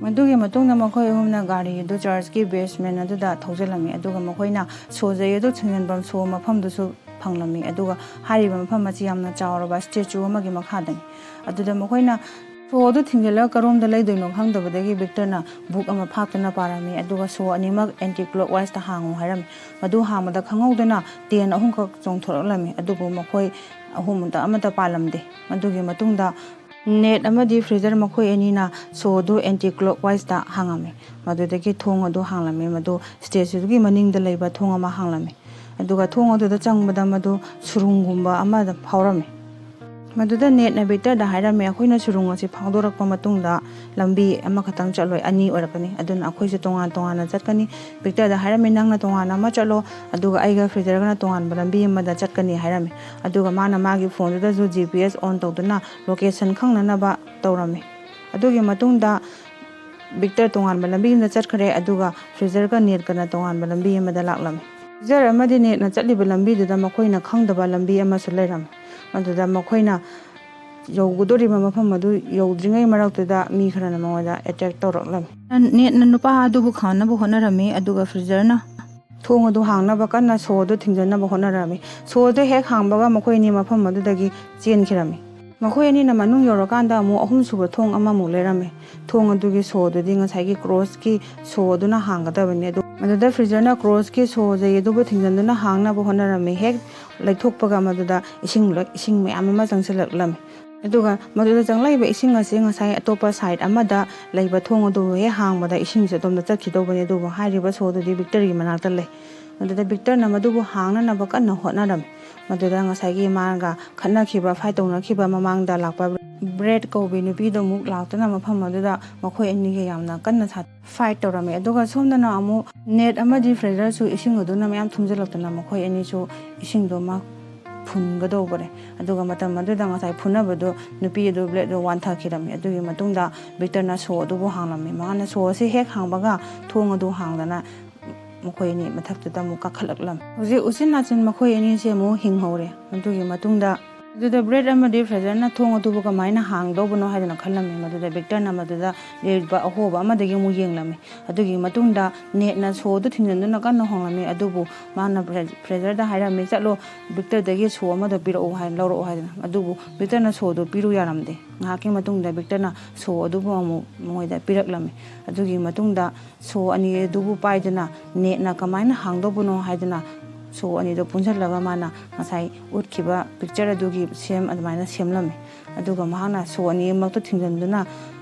ꯃꯗꯨꯒꯤ ꯃꯇꯨꯡꯗ ꯃꯈꯣꯏ ꯑꯍꯨꯝꯅ ꯒꯥꯔꯤ ꯑꯗꯨ ꯆꯔꯆꯀꯤ ꯕꯦꯁꯃꯦꯟ ꯑꯗꯨꯗ ꯊꯧꯖꯤꯜꯂꯝꯃꯤ, ꯑꯗꯨꯒ ꯃꯈꯣꯏꯅ ꯁꯣꯖꯩ ꯑꯗꯨ ꯊꯤꯡꯖꯤꯟꯐꯝ ꯁꯣ ꯃꯐꯝꯗꯨꯁꯨ ꯐꯪꯂꯝꯃꯤ꯫ ꯑꯗꯨꯒ ꯍꯥꯏꯔꯤꯕ ꯃꯐꯝ ꯑꯁꯤ ꯌꯥꯝꯅ ꯆꯥꯎꯔꯕ ꯁ꯭ꯇꯦꯆꯨ ꯑꯃꯒꯤ ꯃꯈꯥꯗꯅꯤ꯫ ꯑꯗꯨꯗ ꯃꯈꯣꯏꯅ ꯁꯣ ꯑꯗꯨ ꯊꯤꯡꯖꯤꯜꯂꯒ ꯀꯔꯣꯝꯗ ꯂꯩꯗꯣꯏꯅꯣ ꯈꯪꯗꯕꯗꯒꯤ ꯕꯤꯛꯇꯔꯅ ꯕꯨꯛ ꯑꯃ ꯐꯥꯛꯇꯨꯅ ꯄꯥꯔꯝꯃꯤ, ꯑꯗꯨꯒ ꯁꯣ ꯑꯅꯤꯃꯛ ꯑꯦꯟꯇꯤ ꯀ꯭ꯂꯣꯛꯋꯥꯏꯁꯇ ꯍꯥꯡꯉꯨ ꯍꯥꯏꯔꯝꯃꯤ꯫ ꯃꯗꯨ ꯍꯥꯡꯕꯗ ꯈꯪꯍꯧꯗꯅ ꯇꯦꯟ ꯑꯍꯨꯝꯈꯛ ꯆꯣꯡꯊꯣꯔꯛꯂꯝꯃꯤ, ꯑꯗꯨꯕꯨ ꯃꯈꯣꯏ ꯑꯍꯨꯝꯗ ꯑꯃꯠꯇ ꯄꯥꯜꯂꯝꯗꯦ꯫ ꯃꯗꯨꯒꯤ ꯃꯇꯨꯡꯗ ꯅꯦꯠ ꯑꯃꯗꯤ ꯐ꯭ꯔꯦꯖꯔ ꯃꯈꯣꯏ ꯑꯅꯤꯅ ꯁꯣ ꯑꯗꯨ ꯑꯦꯟꯇꯤ ꯀ꯭ꯂꯣꯛꯋꯥꯏꯁꯇ ꯍꯥꯡꯂꯝꯃꯤ꯫ ꯃꯗꯨꯗꯒꯤ ꯊꯣꯡ ꯑꯗꯨ ꯍꯥꯡꯂꯝꯃꯤ꯫ ꯃꯗꯨ ꯁ꯭ꯇꯦꯖ ꯑꯗꯨꯒꯤ ꯃꯅꯤꯡꯗ ꯂꯩꯕ ꯊꯣꯡ ꯑꯃ ꯍꯥꯡꯂꯝꯃꯤ꯫ ꯑꯗꯨꯒ ꯊꯣꯡ ꯑꯗꯨꯗ ꯆꯪꯕꯗ ꯃꯗꯨ ꯁꯨꯔꯨꯡꯒꯨꯝꯕ ꯑꯃꯗ ꯐꯥꯎꯔꯝꯃꯤ꯫ ꯃꯗꯨꯗ ꯅꯦꯠꯅ ꯕꯤꯛꯇꯔꯗ ꯍꯥꯏꯔꯝꯃꯤ, "ꯑꯩꯈꯣꯏꯅ ꯁꯨꯔꯨꯡ ꯑꯁꯤ ꯐꯥꯎꯗꯣꯔꯛꯄ ꯃꯇꯨꯡꯗ ꯂꯝꯕꯤ ꯑꯃꯈꯛꯇꯪ ꯆꯠꯂꯣꯏ, ꯑꯅꯤ ꯑꯣꯏꯔꯛꯀꯅꯤ꯫ ꯑꯗꯨꯅ ꯑꯩꯈꯣꯏꯁꯦ ꯇꯣꯉꯥꯟ ꯇꯣꯉꯥꯟꯅ ꯆꯠꯀꯅꯤ꯫" ꯕꯤꯛꯇꯔꯗ ꯍꯥꯏꯔꯝꯃꯤ, "ꯅꯪꯅ ꯇꯣꯉꯥꯟꯅ ꯑꯃ ꯆꯠꯂꯣ, ꯑꯗꯨꯒ ꯑꯩꯒ ꯐ꯭ꯔꯦꯖꯔꯒꯅ ꯇꯣꯉꯥꯟꯕ ꯂꯝꯕꯤ ꯑꯃꯗ ꯆꯠꯀꯅꯤ" ꯍꯥꯏꯔꯝꯃꯤ꯫ ꯑꯗꯨꯒ ꯃꯥꯅ ꯃꯥꯒꯤ ꯐꯣꯟꯗꯨꯗꯁꯨ G P S on ꯇꯧꯗꯨꯅ location ꯈꯪꯅꯅꯕ ꯇꯧꯔꯝꯃꯤ꯫ ꯑꯗꯨꯒꯤ ꯃꯇꯨꯡꯗ ꯕꯤꯛꯇꯔ ꯇꯣꯉꯥꯟꯕ ꯂꯝꯕꯤ ꯑꯃꯗ ꯆꯠꯈ꯭ꯔꯦ, ꯑꯗꯨꯒ ꯐ꯭ꯔꯦꯖꯔꯒ ꯅꯦꯠꯀꯅ ꯇꯣꯉꯥꯟꯕ ꯂꯝꯕꯤ ꯑꯃꯗ ꯂꯥꯛꯂꯝꯃꯤ꯫ ꯐ꯭ꯔꯦꯖꯔ ꯑꯃꯗꯤ ꯅꯦꯠꯅ ꯆꯠꯂꯤꯕ ꯂꯝꯕꯤꯗꯨꯗ ꯃꯈꯣꯏꯅ ꯈꯪꯗꯕ ꯂꯝꯕꯤ ꯑꯃꯁꯨ ꯂꯩꯔꯝꯃꯤ꯫ ꯃꯗꯨꯗ ꯃꯈꯣꯏꯅ ꯌꯧꯒꯗꯧꯔꯤꯕ ꯃꯐꯝ ꯑꯗꯨ ꯌꯧꯗ꯭ꯔꯤꯉꯩ ꯃꯔꯛꯇꯨꯗ ꯃꯤ ꯈꯔꯅ ꯃꯉꯣꯟꯗ attack ꯇꯧꯔꯛꯂꯝꯃꯤ꯫ ꯅꯦꯠꯅ ꯅꯨꯄꯥ ꯑꯗꯨꯕꯨ ꯈꯥꯝꯅꯕ ꯍꯣꯠꯅꯔꯝꯃꯤ, ꯑꯗꯨꯒ ꯐ꯭ꯔꯦꯖꯔꯅ ꯊꯣꯡ ꯑꯗꯨ ꯍꯥꯡꯅꯕ ꯀꯟꯅ ꯁꯣ ꯑꯗꯨ ꯊꯤꯡꯖꯤꯟꯅꯕ ꯍꯣꯠꯅꯔꯝꯃꯤ꯫ ꯁꯣ ꯑꯗꯨ ꯍꯦꯛ ꯍꯥꯡꯕꯒ ꯃꯈꯣꯏ ꯑꯅꯤ ꯃꯐꯝ ꯑꯗꯨꯗꯒꯤ ꯆꯦꯟꯈꯤꯔꯝꯃꯤ꯫ ꯃꯈꯣꯏ ꯑꯅꯤꯅ ꯃꯅꯨꯡ ꯌꯧꯔꯀꯥꯟꯗ ꯑꯃꯨꯛ ꯑꯍꯨꯝꯁꯨꯕ ꯊꯣꯡ ꯑꯃꯃꯨꯛ ꯂꯩꯔꯝꯃꯤ꯫ ꯊꯣꯡ ꯑꯗꯨꯒꯤ ꯁꯣ ꯑꯗꯨꯗꯤ ꯉꯁꯥꯏꯒꯤ ꯀ꯭ꯔꯣꯁꯀꯤ ꯁꯣ ꯑꯗꯨꯅ ꯍꯥꯡꯒꯗꯕꯅꯤ꯫ ꯑꯗꯨ, ꯃꯗꯨꯗ ꯐ꯭ꯔꯦꯖꯔꯅ ꯀ꯭ꯔꯣꯁꯀꯤ ꯁꯣ ꯖꯩ ꯑꯗꯨꯕꯨ ꯊꯤꯡꯖꯤꯟꯗꯨꯅ ꯍꯥꯡꯅꯕ ꯍꯣꯠꯅꯔꯝꯃꯤ꯫ ꯍꯦꯛ ꯂꯩꯊꯣꯛꯄꯒ ꯃꯗꯨꯗ ꯏꯁꯤꯡ ꯂꯣꯏ-, ꯏꯁꯤꯡ ꯃꯌꯥꯝ ꯑꯃ ꯆꯪꯁꯤꯜꯂꯛꯂꯝꯃꯤ꯫ ꯑꯗꯨꯒ ꯃꯗꯨꯗ ꯆꯪꯂꯛꯏꯕ ꯏꯁꯤꯡ ꯑꯁꯤ ꯉꯁꯥꯏ ꯑꯇꯣꯞꯄ side ꯑꯃꯗ ꯂꯩꯕ ꯊꯣꯡ ꯑꯗꯨꯕꯨ ꯍꯦꯛ ꯍꯥꯡꯕꯗ ꯏꯁꯤꯡꯁꯦ ꯑꯗꯣꯝꯗ ꯆꯠꯈꯤꯗꯧꯕꯅꯤ꯫ ꯑꯗꯨꯕꯨ ꯍꯥꯏꯔꯤꯕ ꯁꯣ ꯑꯗꯨꯗꯤ ꯕꯤꯛꯇꯔꯒꯤ ꯃꯅꯥꯛꯇ ꯂꯩ꯫ ꯃꯗꯨꯗ ꯕꯤꯛꯇꯔꯅ ꯃꯗꯨꯕꯨ ꯍꯥꯡꯅꯅꯕ ꯀꯟꯅ ꯍꯣꯠꯅꯔꯝꯃꯤ꯫ ꯃꯗꯨꯗ ꯉꯁꯥꯏꯒꯤ ꯃꯥꯒ ꯈꯠꯅꯈꯤꯕ, fight ꯇꯧꯅꯈꯤꯕ ꯃꯃꯥꯡꯗ ꯂꯥꯛꯄ ꯕ꯭ꯔꯦꯗ ꯀꯧꯕꯤ ꯅꯨꯄꯤꯗꯨ ꯑꯃꯨꯛ ꯂꯥꯛꯇꯨꯅ ꯃꯐꯝ ꯑꯗꯨꯗ ꯃꯈꯣꯏ ꯑꯅꯤꯒ ꯌꯥꯝꯅ ꯀꯟꯅ ꯁꯥ-, fight ꯇꯧꯔꯝꯃꯤ꯫ ꯑꯗꯨꯒ ꯁꯣꯝꯗꯅ ꯑꯃꯨꯛ ꯅꯦꯠ ꯑꯃꯗꯤ ꯐ꯭ꯔꯦꯖꯔꯁꯨ ꯏꯁꯤꯡ ꯑꯗꯨꯅ ꯃꯌꯥꯝ ꯊꯨꯝꯖꯤꯜꯂꯛꯇꯅ ꯃꯈꯣꯏ ꯑꯅꯤꯁꯨ ꯏꯁꯤꯡꯗꯣ ꯃꯥ ꯐꯨꯟꯒꯗꯧꯕꯅꯦ꯫ ꯑꯗꯨꯒ ꯃꯇꯝ ꯑꯗꯨꯗ ꯉꯁꯥꯏ ꯐꯨꯅꯕꯗꯨ ꯅꯨꯄꯤ ꯑꯗꯨ ꯕ꯭ꯂꯦꯗ ꯑꯗꯨ ꯋꯥꯟꯊꯈꯤꯔꯝꯃꯤ꯫ ꯑꯗꯨꯒꯤ ꯃꯇꯨꯡꯗ ꯕꯤꯛꯇꯔꯅ ꯁꯣ ꯑꯗꯨꯕꯨ ꯍꯥꯡꯂꯝꯃꯤ꯫ ꯃꯥꯅ ꯁꯣ ꯑꯁꯤ ꯍꯦꯛ ꯍꯥꯡꯕꯒ ꯊꯣꯡ ꯑꯗꯨ ꯍꯥꯡꯗꯅ ꯃꯈꯣꯏ ꯑꯅꯤ ꯃꯊꯛꯇꯨꯗ ꯑꯃꯨꯛ ꯀꯥꯈꯠꯂꯛꯂꯝꯃꯤ꯫ ꯍꯧꯖꯤꯛ ꯎꯆꯤꯟ ꯅꯥꯆꯤꯟ ꯃꯈꯣꯏ ꯑꯅꯤꯁꯦ ꯑꯃꯨꯛ ꯍꯤꯡꯍꯧꯔꯦ꯫ ꯑꯗꯨꯒꯤ ꯃꯇꯨꯡꯗ ꯑꯗꯨꯗ ꯕ꯭ꯔꯦꯗ ꯑꯃꯗꯤ ꯐ꯭ꯔꯦꯖꯔꯅ ꯊꯣꯡ ꯑꯗꯨꯕꯨ ꯀꯃꯥꯏꯅ ꯍꯥꯡꯗꯧꯕꯅꯣ ꯍꯥꯏꯗꯅ ꯈꯜꯂꯝꯃꯤ꯫ ꯃꯗꯨꯗ ꯕꯤꯛꯇꯔꯅ ꯃꯗꯨꯗ ꯂꯩꯔꯤꯕ ꯑꯍꯣꯕ ꯑꯃꯗꯒꯤ ꯑꯃꯨꯛ ꯌꯦꯡꯂꯝꯃꯤ꯫ ꯑꯗꯨꯒꯤ ꯃꯇꯨꯡꯗ ꯅꯦꯠꯅ ꯁꯣ ꯑꯗꯨ ꯊꯤꯡꯖꯤꯟꯗꯨꯅ ꯀꯟꯅ ꯍꯣꯡꯂꯝꯃꯤ꯫ ꯑꯗꯨꯕꯨ ꯃꯥꯅ ꯐ꯭ꯔꯦ-, ꯐ꯭ꯔꯦꯖꯔꯗ ꯍꯥꯏꯔꯝꯃꯤ, "ꯆꯠꯂꯣ, ꯕꯤꯛꯇꯔꯗꯒꯤ ꯁꯣ ꯑꯃꯗꯣ ꯄꯤꯔꯛꯎ ꯍꯥꯏꯅ, ꯂꯧꯔꯛꯑꯣ" ꯍꯥꯏꯗꯅ꯫ ꯑꯗꯨꯕꯨ ꯕꯤꯛꯇꯔꯅ ꯁꯣꯗꯨ ꯄꯤꯔꯨ ꯌꯥꯔꯝꯗꯦ꯫ ꯉꯥꯏꯍꯥꯛꯀꯤ ꯃꯇꯨꯡꯗ ꯕꯤꯛꯇꯔꯅ ꯁꯣ ꯑꯗꯨꯕꯨ ꯑꯃꯨꯛ ꯃꯉꯣꯟꯗ ꯄꯤꯔꯛꯂꯝꯃꯤ꯫ ꯑꯗꯨꯒꯤ ꯃꯇꯨꯡꯗ ꯁꯣ ꯑꯅꯤ ꯑꯗꯨꯕꯨ ꯄꯥꯏꯗꯨꯅ ꯅꯦꯠꯅ ꯀꯃꯥꯏꯅ ꯍꯥꯡꯗꯧꯕꯅꯣ ꯍꯥꯏꯗꯨꯅ ꯁꯣ ꯑꯅꯤꯗꯨ ꯄꯨꯟꯁꯤꯜꯂꯒ ꯃꯥꯅ ꯉꯁꯥꯏ ꯎꯠꯈꯤꯕ ꯄꯤꯛꯆꯔ ꯑꯗꯨꯒꯤ ꯁꯦꯝ ꯑꯗꯨꯃꯥꯏꯅ ꯁꯦꯝꯂꯝꯃꯤ꯫ ꯑꯗꯨꯒ ꯃꯍꯥꯛꯅ ꯁꯣ ꯑꯅꯤꯃꯛꯇ ꯊꯤꯡꯖꯤꯟꯗꯨꯅ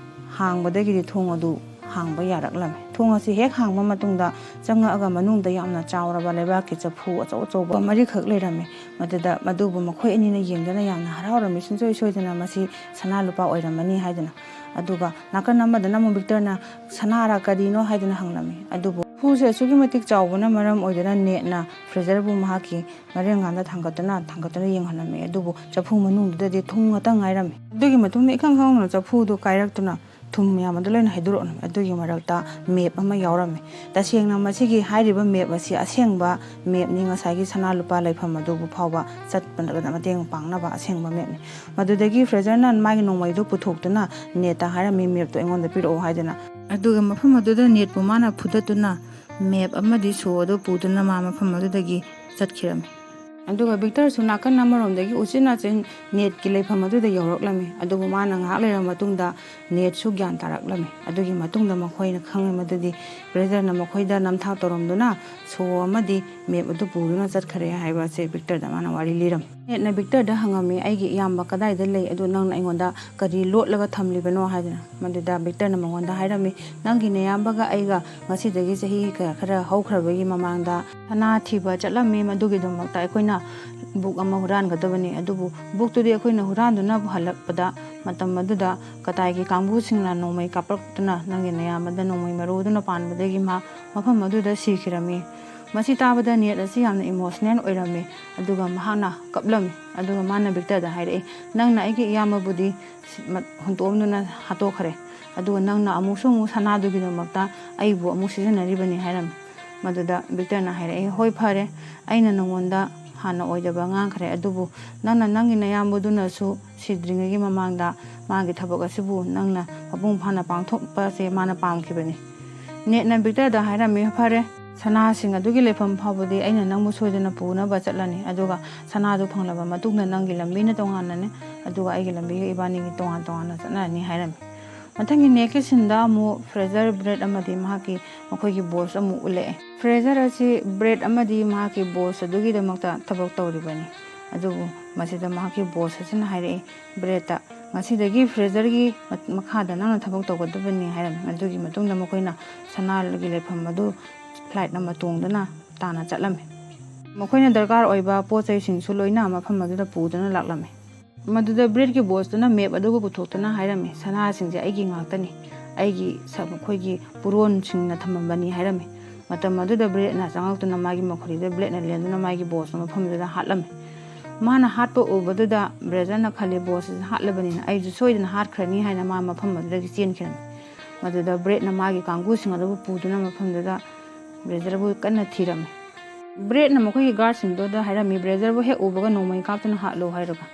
ꯍꯥꯡꯕꯗꯒꯤꯗꯤ ꯊꯣꯡ ꯑꯗꯨ ꯍꯥꯡꯕ ꯌꯥꯔꯛꯂꯝꯃꯤ꯫ ꯊꯣꯡ ꯑꯁꯤ ꯍꯦꯛ ꯍꯥꯡꯕ ꯃꯇꯨꯡꯗ ꯆꯪꯉꯛꯑꯒ ꯃꯅꯨꯡꯗ ꯌꯥꯝꯅ ꯆꯥꯎꯔꯕ ꯂꯩꯕꯥꯛꯀꯤ ꯆꯐꯨ ꯑꯆꯧ ꯑꯆꯧꯕ ꯃꯔꯤꯈꯛ ꯂꯩꯔꯝꯃꯤ꯫ ꯃꯗꯨꯗ ꯃꯗꯨꯕꯨ ꯃꯈꯣꯏ ꯑꯅꯤꯅ ꯌꯦꯡꯗꯨꯅ ꯌꯥꯝꯅ ꯍꯔꯥꯎꯔꯝꯃꯤ꯫ ꯁꯨꯡꯁꯣꯏ ꯁꯣꯏꯗꯅ ꯃꯁꯤ ꯁꯅꯥ ꯂꯨꯄꯥ ꯑꯣꯏꯔꯝꯃꯅꯤ ꯍꯥꯏꯗꯨꯅ꯫ ꯑꯗꯨꯒ ꯅꯥꯀꯟ ꯑꯃꯗꯅ ꯑꯃꯨꯛ ꯚꯤꯛꯇꯔꯅ "ꯁꯅꯥꯔꯥ ꯀꯔꯤꯅꯣ?" ꯍꯥꯏꯗꯨꯅ ꯍꯪꯂꯝꯃꯤ꯫ ꯑꯗꯨꯕꯨ ꯆꯐꯨꯁꯦ ꯑꯁꯨꯛꯀꯤ ꯃꯇꯤꯛ ꯆꯥꯎꯕꯅ ꯃꯔꯝ ꯑꯣꯏꯗꯨꯅ ꯅꯦꯠꯅ ꯐ꯭ꯔꯦꯖꯔꯕꯨ ꯃꯍꯥꯛꯀꯤ ꯃꯔꯦꯡꯒꯥꯟꯗ ꯊꯥꯡꯒꯠꯇꯨꯅ, ꯊꯥꯡꯒꯠꯇꯨꯅ ꯌꯦꯡꯍꯜꯂꯝꯃꯤ꯫ ꯑꯗꯨꯕꯨ ꯆꯐꯨ ꯃꯅꯨꯡꯗꯨꯗꯗꯤ ꯊꯨꯝ ꯉꯥꯛꯇ ꯉꯥꯏꯔꯝꯃꯤ꯫ ꯑꯗꯨꯒꯤ ꯃꯇꯨꯡꯗ ꯏꯈꯪ ꯈꯪꯍꯧꯅ ꯆꯐꯨꯗꯨ ꯀꯥꯏꯔꯛꯇꯨꯅ ꯊꯨꯝ ꯃꯌꯥꯝ ꯑꯗꯨ ꯂꯣꯏꯅ ꯍꯩꯗꯣꯔꯛꯂꯝꯃꯤ꯫ ꯑꯗꯨꯒꯤ ꯃꯔꯛꯇ ꯃꯦꯞ ꯑꯃ ꯌꯥꯎꯔꯝꯃꯤ꯫ ꯇꯁꯦꯡꯅ ꯃꯁꯤꯒꯤ ꯍꯥꯏꯔꯤꯕ ꯃꯦꯞ ꯑꯁꯤ ꯑꯁꯦꯡꯕ ꯃꯦꯞꯅꯤ, ꯉꯁꯥꯏꯒꯤ ꯁꯅꯥ ꯂꯨꯄꯥ ꯂꯩꯐꯝ ꯑꯗꯨꯕꯨ ꯐꯥꯎꯕ ꯆꯠꯄꯗ ꯃꯇꯦꯡ ꯄꯥꯡꯅꯕ ꯑꯁꯦꯡꯕ ꯃꯦꯞꯅꯤ꯫ ꯃꯗꯨꯗꯒꯤ ꯐ꯭ꯔꯦꯖꯔꯅ ꯃꯥꯒꯤ ꯅꯣꯡꯃꯩꯗꯨ ꯄꯨꯊꯣꯛꯇꯨꯅ ꯅꯦꯠꯇ ꯍꯥꯏꯔꯝꯃꯤ, "ꯃꯦꯞꯇꯨ ꯑꯩꯉꯣꯟꯗ ꯄꯤꯔꯛꯑꯣ" ꯍꯥꯏꯗꯨꯅ꯫ ꯑꯗꯨꯒ ꯃꯐꯝ ꯑꯗꯨꯗ ꯅꯦꯠꯄꯨ ꯃꯥꯅ ꯐꯨꯗꯠꯇꯨꯅ ꯃꯦꯞ ꯑꯃꯗꯤ ꯁꯣ ꯑꯗꯨ ꯄꯨꯗꯨꯅ ꯃꯥ ꯃꯐꯝ ꯑꯗꯨꯗꯒꯤ ꯆꯠꯈꯤꯔꯝꯃꯤ꯫ ꯑꯗꯨꯒ ꯚꯤꯛꯇꯔꯁꯨ ꯅꯥꯀꯟ ꯑꯃꯔꯣꯝꯗꯒꯤ ꯎꯆꯤꯟ ꯅꯥꯆꯤꯟ ꯅꯦꯠꯀꯤ ꯂꯩꯐꯝ ꯑꯗꯨꯗ ꯌꯧꯔꯛꯂꯝꯃꯤ꯫ ꯑꯗꯨꯕꯨ ꯃꯥꯅ ꯉꯥꯏꯍꯥꯛ ꯂꯩꯔꯕ ꯃꯇꯨꯡꯗ ꯅꯦꯠꯁꯨ ꯒ꯭ꯌꯥꯟ ꯇꯥꯔꯛꯂꯝꯃꯤ꯫ ꯑꯗꯨꯒꯤ ꯃꯇꯨꯡꯗ ꯃꯈꯣꯏꯅ ꯈꯪꯂꯦ ꯃꯗꯨꯗꯤ ꯐ꯭ꯔꯦꯖꯔꯅ ꯃꯈꯣꯏꯗ ꯅꯝꯊꯥꯛ ꯇꯧꯔꯝꯗꯨꯅ ꯁꯣ ꯑꯃꯗꯤ ꯃꯦꯞ ꯑꯗꯨ ꯄꯨꯗꯨꯅ ꯆꯠꯈ꯭ꯔꯦ ꯍꯥꯏꯕ ꯑꯁꯦ ꯚꯤꯛꯇꯔꯗ ꯃꯥꯅ ꯋꯥꯔꯤ ꯂꯤꯔꯝꯃꯤ꯫ ꯅꯦꯠꯅ ꯚꯤꯛꯇꯔꯗ ꯍꯪꯉꯝꯃꯤ, "ꯑꯩꯒꯤ ꯏꯌꯥꯝꯕ ꯀꯗꯥꯏꯗ ꯂꯩ? ꯑꯗꯨ ꯅꯪꯅ ꯑꯩꯉꯣꯟꯗ ꯀꯔꯤ ꯂꯣꯠꯂꯒ ꯊꯝꯂꯤꯕꯅꯣ?" ꯍꯥꯏꯗꯅ꯫ ꯃꯗꯨꯗ ꯚꯤꯛꯇꯔꯅ ꯃꯉꯣꯟꯗ ꯍꯥꯏꯔꯝꯃꯤ, "ꯅꯪꯒꯤ ꯅꯌꯥꯝꯕꯒ ꯑꯩꯒ ꯉꯁꯤꯗꯒꯤ ꯆꯍꯤ ꯀꯌꯥ ꯈꯔ ꯍꯧꯈ꯭ꯔꯕꯒꯤ ꯃꯃꯥꯡꯗ ꯁꯅꯥ ꯊꯤꯕ ꯆꯠꯂꯝꯃꯤ꯫ ꯃꯗꯨꯒꯤꯗꯃꯛꯇ ꯑꯩꯈꯣꯏꯅ ꯕꯨꯛ ꯑꯃ ꯍꯨꯔꯥꯟꯒꯗꯕꯅꯤ꯫ ꯑꯗꯨꯕꯨ ꯕꯨꯛꯇꯨꯗꯤ ꯑꯩꯈꯣꯏꯅ ꯍꯨꯔꯥꯟꯗꯨꯅ ꯍꯜꯂꯛꯄꯗ ꯃꯇꯝ ꯑꯗꯨꯗ ꯀꯇꯥꯏꯒꯤ ꯀꯥꯡꯕꯨꯁꯤꯡꯅ ꯅꯣꯡꯃꯩ ꯀꯥꯞꯂꯛꯇꯨꯅ ꯅꯪꯒꯤ ꯅꯌꯥꯝꯕꯗ ꯅꯣꯡꯃꯩ ꯃꯔꯨꯗꯨꯅ ꯄꯥꯟꯕꯗꯒꯤ ꯃꯍꯥꯛ ꯃꯐꯝ ꯑꯗꯨꯗ ꯁꯤꯈꯤꯔꯝꯃꯤ꯫" ꯃꯁꯤ ꯇꯥꯕꯗ ꯅꯦꯠ ꯑꯁꯤ ꯌꯥꯝꯅ ꯏꯃꯣꯁꯅꯦꯜ ꯑꯣꯏꯔꯝꯃꯤ꯫ ꯑꯗꯨꯒ ꯃꯍꯥꯛꯅ ꯀꯞꯂꯝꯃꯤ꯫ ꯑꯗꯨꯒ ꯃꯥꯅ ꯚꯤꯛꯇꯔꯗ ꯍꯥꯏꯔꯛꯏ, "ꯅꯪꯅ ꯑꯩꯒꯤ ꯏꯌꯥꯝꯕꯕꯨꯗꯤ ꯁꯤ-, ꯃ-, ꯍꯨꯟꯇꯣꯛꯑꯝꯗꯨꯅ ꯍꯥꯠꯇꯣꯛꯈ꯭ꯔꯦ꯫ ꯑꯗꯨꯒ ꯅꯪꯅ ꯑꯃꯨꯛꯁꯨ ꯑꯃꯨꯛ ꯁꯅꯥꯗꯨꯒꯤꯗꯃꯛꯇ ꯑꯩꯕꯨ ꯑꯃꯨꯛ ꯁꯤꯖꯤꯟꯅꯔꯤꯕꯅꯤ" ꯍꯥꯏꯔꯝꯃꯤ꯫ ꯃꯗꯨꯗ ꯚꯤꯛꯇꯔꯅ ꯍꯥꯏꯔꯛꯏ, "ꯍꯣꯏ, ꯐꯔꯦ, ꯑꯩꯅ ꯅꯉꯣꯟꯗ ꯍꯥꯟꯅ ꯑꯣꯏꯗꯕ ꯉꯥꯡꯈ꯭ꯔꯦ, ꯑꯗꯨꯕꯨ ꯅꯪꯅ ꯅꯪꯒꯤ ꯅꯌꯥꯝꯕꯗꯨꯅꯁꯨ ꯁꯤꯗ꯭ꯔꯤꯉꯩꯒꯤ ꯃꯃꯥꯡꯗ ꯃꯥꯒꯤ ꯊꯕꯛ ꯑꯁꯤꯕꯨ ꯅꯪꯅ ꯃꯄꯨꯡ ꯐꯥꯅ ꯄꯥꯡꯊꯣꯛꯄꯁꯦ ꯃꯥꯅ ꯄꯥꯝꯈꯤꯕꯅꯤ꯫" ꯅꯦꯠꯅ ꯚꯤꯛꯇꯔꯗ ꯍꯥꯏꯔꯝꯃꯤ, "ꯐꯔꯦ, ꯁꯅꯥꯁꯤꯡ ꯑꯗꯨꯒꯤ ꯂꯩꯐꯝ ꯐꯥꯎꯕꯗꯤ ꯑꯩꯅ ꯅꯪꯕꯨ ꯁꯣꯏꯗꯅ ꯄꯨꯅꯕ ꯆꯠꯂꯅꯤ, ꯑꯗꯨꯒ ꯁꯅꯥꯗꯨ ꯐꯪꯂꯕ ꯃꯇꯨꯡꯗ ꯅꯪꯒꯤ ꯂꯝꯕꯤꯅ ꯇꯣꯉꯥꯟꯅꯅꯤ, ꯑꯗꯨꯒ ꯑꯩꯒꯤ ꯂꯝꯕꯤꯒ ꯏꯕꯥꯅꯤꯒꯤ ꯇꯣꯉꯥꯟ ꯇꯣꯉꯥꯟꯅ ꯆꯠꯅꯔꯅꯤ" ꯍꯥꯏꯔꯝꯃꯤ꯫ ꯃꯊꯪꯒꯤ ꯅꯦꯛꯀꯤ ꯁꯤꯟꯗ ꯑꯃꯨꯛ ꯐ꯭ꯔꯦꯖꯔ ꯕ꯭ꯔꯦꯗ ꯑꯃꯗꯤ ꯃꯍꯥꯛꯀꯤ ꯃꯈꯣꯏꯒꯤ ꯕꯣꯁ ꯑꯃꯨꯛ ꯎꯠꯂꯛꯑꯦ꯫ ꯐ꯭ꯔꯦꯖꯔ ꯑꯁꯤ ꯕ꯭ꯔꯦꯗ ꯑꯃꯗꯤ ꯃꯍꯥꯛꯀꯤ ꯕꯣꯁ ꯑꯗꯨꯒꯤꯗꯃꯛꯇ ꯊꯕꯛ ꯇꯧꯔꯤꯕꯅꯤ꯫ ꯑꯗꯨꯕꯨ ꯃꯁꯤꯗ ꯃꯍꯥꯛꯀꯤ ꯕꯣꯁ ꯑꯁꯤꯅ ꯍꯥꯏꯔꯛꯏ, ꯕ꯭ꯔꯦꯗꯇ, "ꯉꯁꯤꯗꯒꯤ ꯐ꯭ꯔꯦꯖꯔꯒꯤ ꯃꯈꯥꯗ ꯅꯪꯅ ꯊꯕꯛ ꯇꯧꯒꯗꯕꯅꯤ" ꯍꯥꯏꯔꯝꯃꯤ꯫ ꯑꯗꯨꯒꯤ ꯃꯇꯨꯡꯗ ꯃꯈꯣꯏꯅ ꯁꯅꯥꯒꯤ ꯂꯩꯐꯝ ꯑꯗꯨ ꯐ꯭ꯂꯥꯏꯠ ꯑꯃ ꯇꯣꯡꯗꯨꯅ ꯇꯥꯟꯅ ꯆꯠꯂꯝꯃꯤ꯫ ꯃꯈꯣꯏꯅ ꯗꯔꯀꯥꯔ ꯑꯣꯏꯕ ꯄꯣꯠ ꯆꯩꯁꯤꯡꯁꯨ ꯂꯣꯏꯅ ꯃꯐꯝ ꯑꯗꯨꯗ ꯄꯨꯗꯨꯅ ꯂꯥꯛꯂꯝꯃꯤ꯫ ꯃꯗꯨꯗ ꯕ꯭ꯔꯦꯠꯀꯤ ꯕꯣꯁꯇꯨꯅ ꯃꯦꯞ ꯑꯗꯨꯕꯨ ꯄꯨꯊꯣꯛꯇꯨꯅ ꯍꯥꯏꯔꯝꯃꯤ, "ꯁꯅꯥꯁꯤꯡꯁꯦ ꯑꯩꯒꯤ ꯉꯥꯛꯇꯅꯤ, ꯑꯩꯒꯤ ꯁ-, ꯃꯈꯣꯏꯒꯤ ꯄꯨꯔꯣꯟꯁꯤꯡꯅ ꯊꯝꯃꯝꯕꯅꯤ" ꯍꯥꯏꯔꯝꯃꯤ꯫ ꯃꯇꯝ ꯑꯗꯨꯗ ꯕ꯭ꯔꯦꯠꯅ ꯆꯪꯉꯛꯇꯨꯅ ꯃꯥꯒꯤ ꯃꯈꯨꯔꯤꯗ ꯕ꯭ꯂꯦꯗꯅ ꯂꯦꯟꯗꯨꯅ ꯃꯥꯒꯤ ꯕꯣꯁꯇꯨ ꯃꯐꯝꯗꯨꯗ ꯍꯥꯠꯂꯝꯃꯤ꯫ ꯃꯥꯅ ꯍꯥꯠꯄ ꯎꯕꯗꯨꯗ ꯕ꯭ꯔꯦꯖꯔꯅ ꯈꯜꯂꯤ, "ꯕꯣꯁꯁꯤꯗ ꯍꯥꯠꯂꯕꯅꯤꯅ ꯑꯩꯁꯨ ꯁꯣꯏꯗꯅ ꯍꯥꯠꯈ꯭ꯔꯅꯤ" ꯍꯥꯏꯅ ꯃꯥ ꯃꯐꯝ ꯑꯗꯨꯗꯒꯤ ꯆꯦꯟꯈꯤꯔꯝꯃꯤ꯫ ꯃꯗꯨꯗ ꯕ꯭ꯔꯦꯠꯅ ꯃꯥꯒꯤ ꯀꯥꯡꯕꯨꯁꯤꯡ ꯑꯗꯨꯕꯨ ꯄꯨꯗꯨꯅ ꯃꯐꯝꯗꯨꯗ ꯕ꯭ꯔꯦꯖꯔꯕꯨ ꯀꯟꯅ ꯊꯤꯔꯝꯃꯤ꯫ ꯕ꯭ꯔꯦꯠꯅ ꯃꯈꯣꯏꯒꯤ ꯒꯥꯔꯗꯁꯤꯡꯗꯨꯗ ꯍꯥꯏꯔꯝꯃꯤ, "ꯕ꯭ꯔꯦꯖꯔꯕꯨ ꯍꯦꯛ ꯎꯕꯒ ꯅꯣꯡꯃꯩ ꯀꯥꯞꯇꯨꯅ ꯍꯥꯠꯂꯨ" ꯍꯥꯏꯔꯒ꯫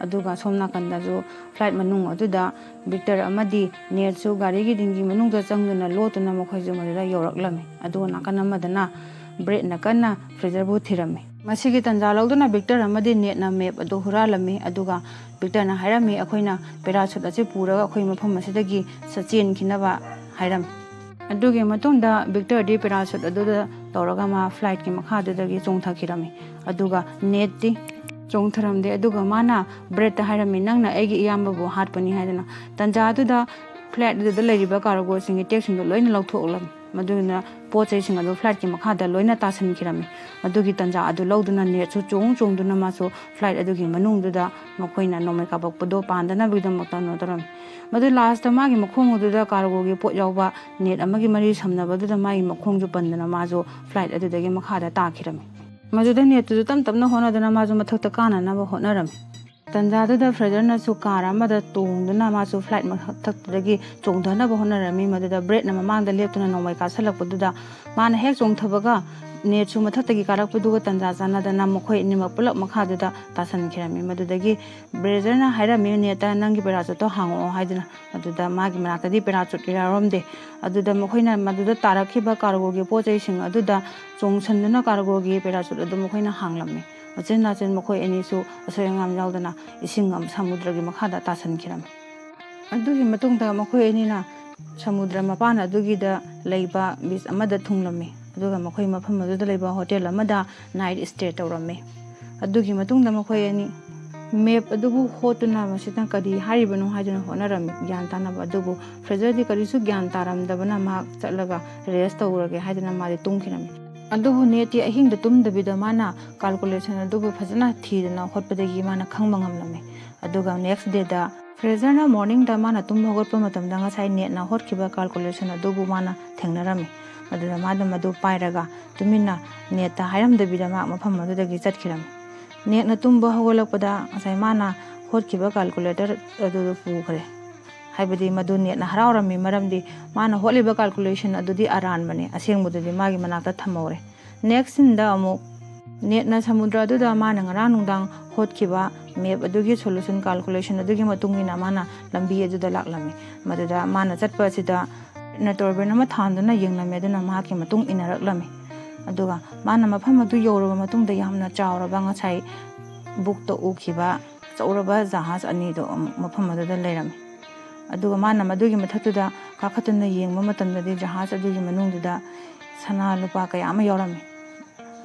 ꯑꯗꯨꯒ ꯁꯣꯝ ꯅꯥꯀꯟꯗꯁꯨ ꯐ꯭ꯂꯥꯏꯠ ꯃꯅꯨꯡ ꯑꯗꯨꯗ ꯕꯤꯛꯇꯔ ꯑꯃꯗꯤ ꯅꯦꯠꯁꯨ ꯒꯥꯔꯤꯒꯤ ꯗꯤꯡꯒꯤ ꯃꯅꯨꯡꯗ ꯆꯪꯗꯨꯅ ꯂꯣꯠꯇꯨꯅ ꯃꯈꯣꯏꯁꯨ ꯃꯗꯨꯗ ꯌꯧꯔꯛꯂꯝꯃꯤ꯫ ꯑꯗꯨꯒ ꯅꯥꯀꯟ ꯑꯃꯗꯅ ꯕ꯭ꯔꯦꯠꯅ ꯀꯟꯅ ꯐ꯭ꯔꯦꯖꯔꯕꯨ ꯊꯤꯔꯝꯃꯤ꯫ ꯃꯁꯤꯒꯤ ꯇꯥꯟꯖꯥ ꯂꯧꯗꯨꯅ ꯕꯤꯛꯇꯔ ꯑꯃꯗꯤ ꯅꯦꯠꯅ ꯃꯦꯞ ꯑꯗꯨ ꯍꯨꯔꯥꯜꯂꯝꯃꯤ꯫ ꯑꯗꯨꯒ ꯕꯤꯛꯇꯔꯅ ꯍꯥꯏꯔꯝꯃꯤ, "ꯑꯩꯈꯣꯏꯅ ꯄꯦꯔꯥꯁꯨꯠ ꯑꯁꯤ ꯄꯨꯔꯒ ꯑꯩꯈꯣꯏ ꯃꯐꯝ ꯑꯁꯤꯗꯒꯤ ꯆ-, ꯆꯦꯟꯈꯤꯅꯕ" ꯍꯥꯏꯔꯝꯃꯤ꯫ ꯑꯗꯨꯒꯤ ꯃꯇꯨꯡꯗ ꯕꯤꯛꯇꯔꯗꯤ ꯄꯦꯔꯥꯁꯨꯠ ꯑꯗꯨꯗ ꯇꯧꯔꯒ ꯃꯥ ꯐ꯭ꯂꯥꯏꯠꯀꯤ ꯃꯈꯥꯗꯨꯗꯒꯤ ꯆꯣꯡꯊꯈꯤꯔꯝꯃꯤ꯫ ꯑꯗꯨꯒ ꯅꯦꯠꯇꯤ ꯆꯣꯡꯊꯔꯝꯗꯦ꯫ ꯑꯗꯨꯒ ꯃꯥꯅ ꯕ꯭ꯔꯦꯠꯇ ꯍꯥꯏꯔꯝꯃꯤ, "ꯅꯪꯅ ꯑꯩꯒꯤ ꯏꯌꯥꯝꯕꯕꯨ ꯍꯥꯠꯄꯅꯤ" ꯍꯥꯏꯗꯅ꯫ ꯇꯥꯟꯖꯥꯗꯨꯗ ꯐ꯭ꯂꯥꯏꯠ ꯑꯗꯨꯗ ꯂꯩꯔꯤꯕ ꯀꯥꯔꯒꯣꯁꯤꯡꯒꯤ ꯇꯦꯛꯁꯤꯡꯗꯣ ꯂꯣꯏꯅ ꯂꯧꯊꯣꯛꯂꯝꯃꯤ꯫ ꯃꯗꯨꯅ ꯄꯣꯠ ꯆꯩꯁꯤꯡ ꯑꯗꯨ ꯐ꯭ꯂꯥꯏꯠꯀꯤ ꯃꯈꯥꯗ ꯂꯣꯏꯅ ꯇꯥꯁꯤꯟꯈꯤꯔꯝꯃꯤ꯫ ꯑꯗꯨꯒꯤ ꯇꯥꯟꯖꯥ ꯑꯗꯨ ꯂꯧꯗꯨꯅ ꯅꯦꯠꯁꯨ ꯆꯣꯡ ꯆꯣꯡꯗꯨꯅ ꯃꯥꯁꯨ ꯐ꯭ꯂꯥꯏꯠ ꯑꯗꯨꯒꯤ ꯃꯅꯨꯡꯗꯨꯗ ꯃꯈꯣꯏꯅ ꯅꯣꯡꯃꯩ ꯀꯥꯞꯄꯛꯄꯗꯣ ꯄꯥꯟꯗꯅꯕꯒꯤꯗꯃꯛꯇ ꯀꯩꯅꯣ ꯇꯧꯔꯝꯃꯤ꯫ ꯃꯗꯨ ꯂꯥꯁꯇ ꯃꯥꯒꯤ ꯃꯈꯣꯡ ꯑꯗꯨꯗ ꯀꯥꯔꯒꯣꯒꯤ ꯄꯣꯠ ꯌꯥꯎꯕ ꯅꯦꯠ ꯑꯃꯒꯤ ꯃꯔꯤ ꯁꯝꯅꯕꯗꯨꯗ ꯃꯥꯒꯤ ꯃꯈꯣꯡꯁꯨ ꯄꯟꯗꯅ ꯃꯥꯁꯨ ꯐ꯭ꯂꯥꯏꯠ ꯑꯗꯨꯗꯒꯤ ꯃꯈꯥꯗ ꯇꯥꯈꯤꯔꯝꯃꯤ꯫ ꯃꯗꯨꯗ ꯅꯦꯠꯇꯨꯁꯨ ꯇꯞ ꯇꯞꯅ ꯍꯣꯠꯅꯗꯨꯅ ꯃꯥꯁꯨ ꯃꯊꯛꯇ ꯀꯥꯅꯅꯕ ꯍꯣꯠꯅꯔꯝꯃꯤ꯫ ꯇꯟꯖꯥꯗꯨꯗ ꯐ꯭ꯔꯦꯖꯔꯅꯁꯨ ꯀꯥꯔ ꯑꯃꯗ ꯇꯣꯡꯗꯨꯅ ꯃꯥꯁꯨ ꯐ꯭ꯂꯥꯏꯠ ꯃꯊꯛꯇꯨꯗꯒꯤ ꯆꯣꯡꯊꯅꯕ ꯍꯣꯠꯅꯔꯝꯃꯤ꯫ ꯃꯗꯨꯗ ꯕ꯭ꯔꯦꯠꯅ ꯃꯃꯥꯡꯗ ꯂꯦꯞꯇꯨꯅ ꯅꯣꯡꯃꯩ ꯀꯥꯞꯁꯜꯂꯛꯄꯗꯨꯗ ꯃꯥꯅ ꯍꯦꯛ ꯆꯣꯡꯊꯕꯒ ꯅꯦꯠꯁꯨ ꯃꯊꯛꯇꯒꯤ ꯀꯥꯔꯛꯄꯗꯨꯒ ꯇꯟꯖꯥ ꯆꯥꯟꯅꯗꯅ ꯃꯈꯣꯏ ꯑꯅꯤꯃꯛ ꯄꯨꯂꯞ ꯃꯈꯥꯗꯨꯗ ꯇꯥꯁꯟꯈꯤꯔꯝꯃꯤ꯫ ꯃꯗꯨꯗꯒꯤ ꯕ꯭ꯔꯦꯖꯔꯅ ꯍꯥꯏꯔꯝꯃꯤ, "ꯅꯦꯠꯇ ꯅꯪꯒꯤ ꯄꯦꯔꯥꯆꯨꯠꯇꯣ ꯍꯥꯡꯉꯛꯑꯣ" ꯍꯥꯏꯗꯨꯅ꯫ ꯑꯗꯨꯗ ꯃꯥꯒꯤ ꯃꯅꯥꯛꯇꯗꯤ ꯄꯦꯔꯥꯆꯨꯠ ꯌꯥꯎꯔꯝꯗꯦ꯫ ꯑꯗꯨꯗ ꯃꯈꯣꯏꯅ ꯃꯗꯨꯗ ꯇꯥꯔꯛꯈꯤꯕ ꯀꯥꯔꯒꯣꯒꯤ ꯄꯣꯠ ꯆꯩꯁꯤꯡ ꯑꯗꯨꯗ ꯆꯣꯡꯁꯟꯗꯨꯅ ꯀꯥꯔꯒꯣꯒꯤ ꯄꯦꯔꯥꯆꯨꯠ ꯑꯗꯨ ꯃꯈꯣꯏꯅ ꯍꯥꯡꯂꯝꯃꯤ꯫ ꯃꯆꯤꯟ ꯃꯅꯥꯎ ꯃꯈꯣꯏ ꯑꯅꯤꯁꯨ ꯑꯁꯣꯏ ꯑꯉꯥꯝ ꯌꯥꯎꯗꯅ ꯏꯁꯤꯡ ꯑꯃ-, ꯁꯃꯨꯗ꯭ꯔꯒꯤ ꯃꯈꯥꯗ ꯇꯥꯁꯟꯈꯤꯔꯝꯃꯤ꯫ ꯑꯗꯨꯒꯤ ꯃꯇꯨꯡꯗ ꯃꯈꯣꯏ ꯑꯅꯤꯅ ꯁꯃꯨꯗ꯭ꯔ ꯃꯄꯥꯟ ꯑꯗꯨꯒꯤꯗ ꯂꯩꯕ ꯕꯤꯆ ꯑꯃꯗ ꯊꯨꯡꯂꯝꯃꯤ꯫ ꯑꯗꯨꯒ ꯃꯈꯣꯏ ꯃꯐꯝ ꯑꯗꯨꯗ ꯂꯩꯕ ꯍꯣꯇꯦꯜ ꯑꯃꯗ ꯅꯥꯏꯠ ꯁ꯭ꯇꯦ ꯇꯧꯔꯝꯃꯤ꯫ ꯑꯗꯨꯒꯤ ꯃꯇꯨꯡꯗ ꯃꯈꯣꯏ ꯑꯅꯤ ꯃꯦꯞ ꯑꯗꯨꯕꯨ ꯍꯣꯠꯇꯨꯅ ꯃꯁꯤꯗ ꯀꯔꯤ ꯍꯥꯏꯔꯤꯕꯅꯣ ꯍꯥꯏꯗꯨꯅ ꯍꯣꯠꯅꯔꯝꯃꯤ ꯒ꯭ꯌꯥꯟ ꯇꯥꯅꯕ꯫ ꯑꯗꯨꯕꯨ ꯐ꯭ꯔꯦꯖꯔꯗꯤ ꯀꯔꯤꯁꯨ ꯒ꯭ꯌꯥꯟ ꯇꯥꯔꯝꯗꯕꯅ ꯃꯍꯥꯛ ꯆꯠꯂꯒ ꯔꯦꯁ ꯇꯧꯔꯒꯦ ꯍꯥꯏꯗꯨꯅ ꯃꯥꯗꯤ ꯇꯨꯝꯈꯤꯔꯝꯃꯤ꯫ ꯑꯗꯨꯕꯨ ꯅꯦꯠꯇꯤ ꯑꯍꯤꯡꯗ ꯇꯨꯝꯗꯕꯤꯗ ꯃꯥꯅ ꯀꯥꯜꯀꯨꯂꯦꯁꯟ ꯑꯗꯨꯕꯨ ꯐꯖꯅ ꯊꯤꯗꯅ ꯍꯣꯠꯄꯗꯒꯤ ꯃꯥꯅ ꯈꯪꯕ ꯉꯝꯂꯝꯃꯤ꯫ ꯑꯗꯨꯒ ꯅꯦꯛꯁ ꯗꯦꯗ ꯐ꯭ꯔꯦꯖꯔꯅ ꯃꯣꯔꯅꯤꯡꯗ ꯃꯥꯅ ꯇꯨꯝꯕ ꯍꯧꯒꯠꯄ ꯃꯇꯝꯗ ꯉꯁꯥꯏ ꯅꯦꯠꯅ ꯍꯣꯠꯈꯤꯕ ꯀꯥꯜꯀꯨꯂꯦꯁꯟ ꯑꯗꯨꯕꯨ ꯃꯥꯅ ꯊꯦꯡꯅꯔꯝꯃꯤ꯫ ꯃꯗꯨꯗ ꯃꯥꯅ ꯃꯗꯨ ꯄꯥꯏꯔꯒ ꯇꯨꯃꯤꯟꯅ ꯅꯦꯠꯇ ꯍꯥꯏꯔꯝꯗꯕꯤꯗ ꯃꯍꯥꯛ ꯃꯐꯝ ꯑꯗꯨꯗꯒꯤ ꯆꯠꯈꯤꯔꯝꯃꯤ꯫ ꯅꯦꯠꯅ ꯇꯨꯝꯕ ꯍꯧꯒꯠꯂꯛꯄꯗ ꯉꯁꯥꯏ ꯃꯥꯅ ꯍꯣꯠꯈꯤꯕ ꯀꯥꯜꯀꯨꯂꯦꯇꯔ ꯑꯗꯨꯗꯨ ꯄꯨꯈ꯭ꯔꯦ꯫ ꯍꯥꯏꯕꯗꯤ ꯃꯗꯨ ꯅꯦꯠꯅ ꯍꯔꯥꯎꯔꯝꯃꯤ, ꯃꯔꯝꯗꯤ ꯃꯥꯅ ꯍꯣꯠꯂꯤꯕ ꯀꯥꯜꯀꯨꯂꯦꯁꯟ ꯑꯗꯨꯗꯤ ꯑꯔꯥꯟꯕꯅꯤ, ꯑꯁꯦꯡꯕꯗꯨꯗꯤ ꯃꯥꯒꯤ ꯃꯅꯥꯛꯇ ꯊꯝꯍꯧꯔꯦ꯫ ꯅꯦꯛꯁ ꯁꯤꯟꯗ ꯑꯃꯨꯛ ꯅꯦꯠꯅ ꯁꯃꯨꯗ꯭ꯔ ꯑꯗꯨꯗ ꯃꯥꯅ ꯉꯔꯥꯡ ꯅꯨꯡꯗꯥꯡ ꯍꯣꯠꯈꯤꯕ ꯃꯦꯞ ꯑꯗꯨꯒꯤ ꯁꯣꯂꯨꯁꯟ ꯀꯥꯜꯀꯨꯂꯦꯁꯟ ꯑꯗꯨꯒꯤ ꯃꯇꯨꯡ ꯏꯟꯅ ꯃꯥꯅ ꯂꯝꯕꯤ ꯑꯗꯨꯗ ꯂꯥꯛꯂꯝꯃꯤ꯫ ꯃꯗꯨꯗ ꯃꯥꯅ ꯆꯠꯄ ꯑꯁꯤꯗ ꯅꯦꯠꯅ ꯇꯣꯔꯕꯦꯟ ꯑꯃ ꯊꯥꯟꯗꯨꯅ ꯌꯦꯡꯂꯝꯃꯤ, ꯑꯗꯨꯅ ꯃꯍꯥꯛꯀꯤ ꯃꯇꯨꯡ ꯏꯟꯅꯔꯛꯂꯝꯃꯤ꯫ ꯑꯗꯨꯒ ꯃꯥꯅ ꯃꯐꯝ ꯑꯗꯨ ꯌꯧꯔꯕ ꯃꯇꯨꯡꯗ ꯌꯥꯝꯅ ꯆꯥꯎꯔꯕ ꯉꯁꯥꯏ ꯕꯨꯛꯇ ꯎꯈꯤꯕ ꯑꯆꯧꯔꯕ ꯖꯍꯥꯖ ꯑꯅꯤꯗꯣ ꯑꯃꯨꯛ ꯃꯐꯝ ꯑꯗꯨꯗ ꯂꯩꯔꯝꯃꯤ꯫ ꯑꯗꯨꯒ ꯃꯥꯅ ꯃꯗꯨꯒꯤ ꯃꯊꯛꯇꯨꯗ ꯀꯥꯈꯠꯇꯨꯅ ꯌꯦꯡꯕ ꯃꯇꯝꯗꯗꯤ ꯖꯍꯥꯖ ꯑꯗꯨꯒꯤ ꯃꯅꯨꯡꯗꯨꯗ ꯁꯅꯥ ꯂꯨꯄꯥ ꯀꯌꯥ ꯑꯃ ꯌꯥꯎꯔꯝꯃꯤ꯫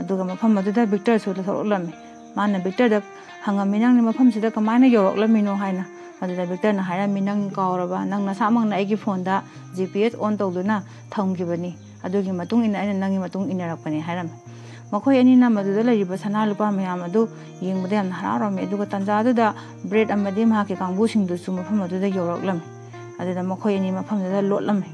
ꯑꯗꯨꯒ ꯃꯐꯝ ꯑꯗꯨꯗ ꯚꯤꯛꯇꯔꯁꯨ ꯊꯣꯛꯂꯛꯂꯝꯃꯤ꯫ ꯃꯥꯅ ꯚꯤꯛꯇꯔꯗ ꯍꯪꯉꯝꯃꯤ, "ꯅꯪꯅ ꯃꯐꯝꯁꯤꯗ ꯀꯃꯥꯏꯅ ꯌꯧꯔꯛꯂꯝꯃꯤꯅꯣ?" ꯍꯥꯏꯅ꯫ ꯑꯗꯨꯗ ꯚꯤꯛꯇꯔꯅ ꯍꯥꯏꯔꯝꯃꯤ, "ꯅꯪ ꯀꯥꯎꯔꯕ? ꯅꯪ ꯅꯁꯥꯃꯛꯅ ꯑꯩꯒꯤ ꯐꯣꯟꯗ ꯖꯤ ꯄꯤ ꯑꯦꯁ ꯑꯣꯟ ꯇꯧꯗꯨꯅ ꯊꯝꯈꯤꯕꯅꯤ꯫ ꯑꯗꯨꯒꯤ ꯃꯇꯨꯡ ꯏꯟꯅ ꯑꯩꯅ ꯅꯪꯒꯤ ꯃꯇꯨꯡ ꯏꯟꯅꯔꯛꯄꯅꯤ" ꯍꯥꯏꯔꯝꯃꯤ꯫ ꯃꯈꯣꯏ ꯑꯅꯤꯅ ꯃꯗꯨꯗ ꯂꯩꯔꯤꯕ ꯁꯅꯥ ꯂꯨꯄꯥ ꯃꯌꯥꯝ ꯑꯗꯨ ꯌꯦꯡꯕꯗ ꯌꯥꯝꯅ ꯍꯔꯥꯎꯔꯝꯃꯤ꯫ ꯑꯗꯨꯒ ꯇꯥꯟꯖꯥꯗꯨꯗ ꯕ꯭ꯔꯦꯗ ꯑꯃꯗꯤ ꯃꯍꯥꯛꯀꯤ ꯀꯥꯡꯕꯨꯁꯤꯡꯗꯨꯁꯨ ꯃꯐꯝ ꯑꯗꯨꯗ ꯌꯧꯔꯛꯂꯝꯃꯤ꯫ ꯑꯗꯨꯗ ꯃꯈꯣꯏ ꯑꯅꯤ ꯃꯐꯝꯗꯨꯗ ꯂꯣꯠꯂꯝꯃꯤ꯫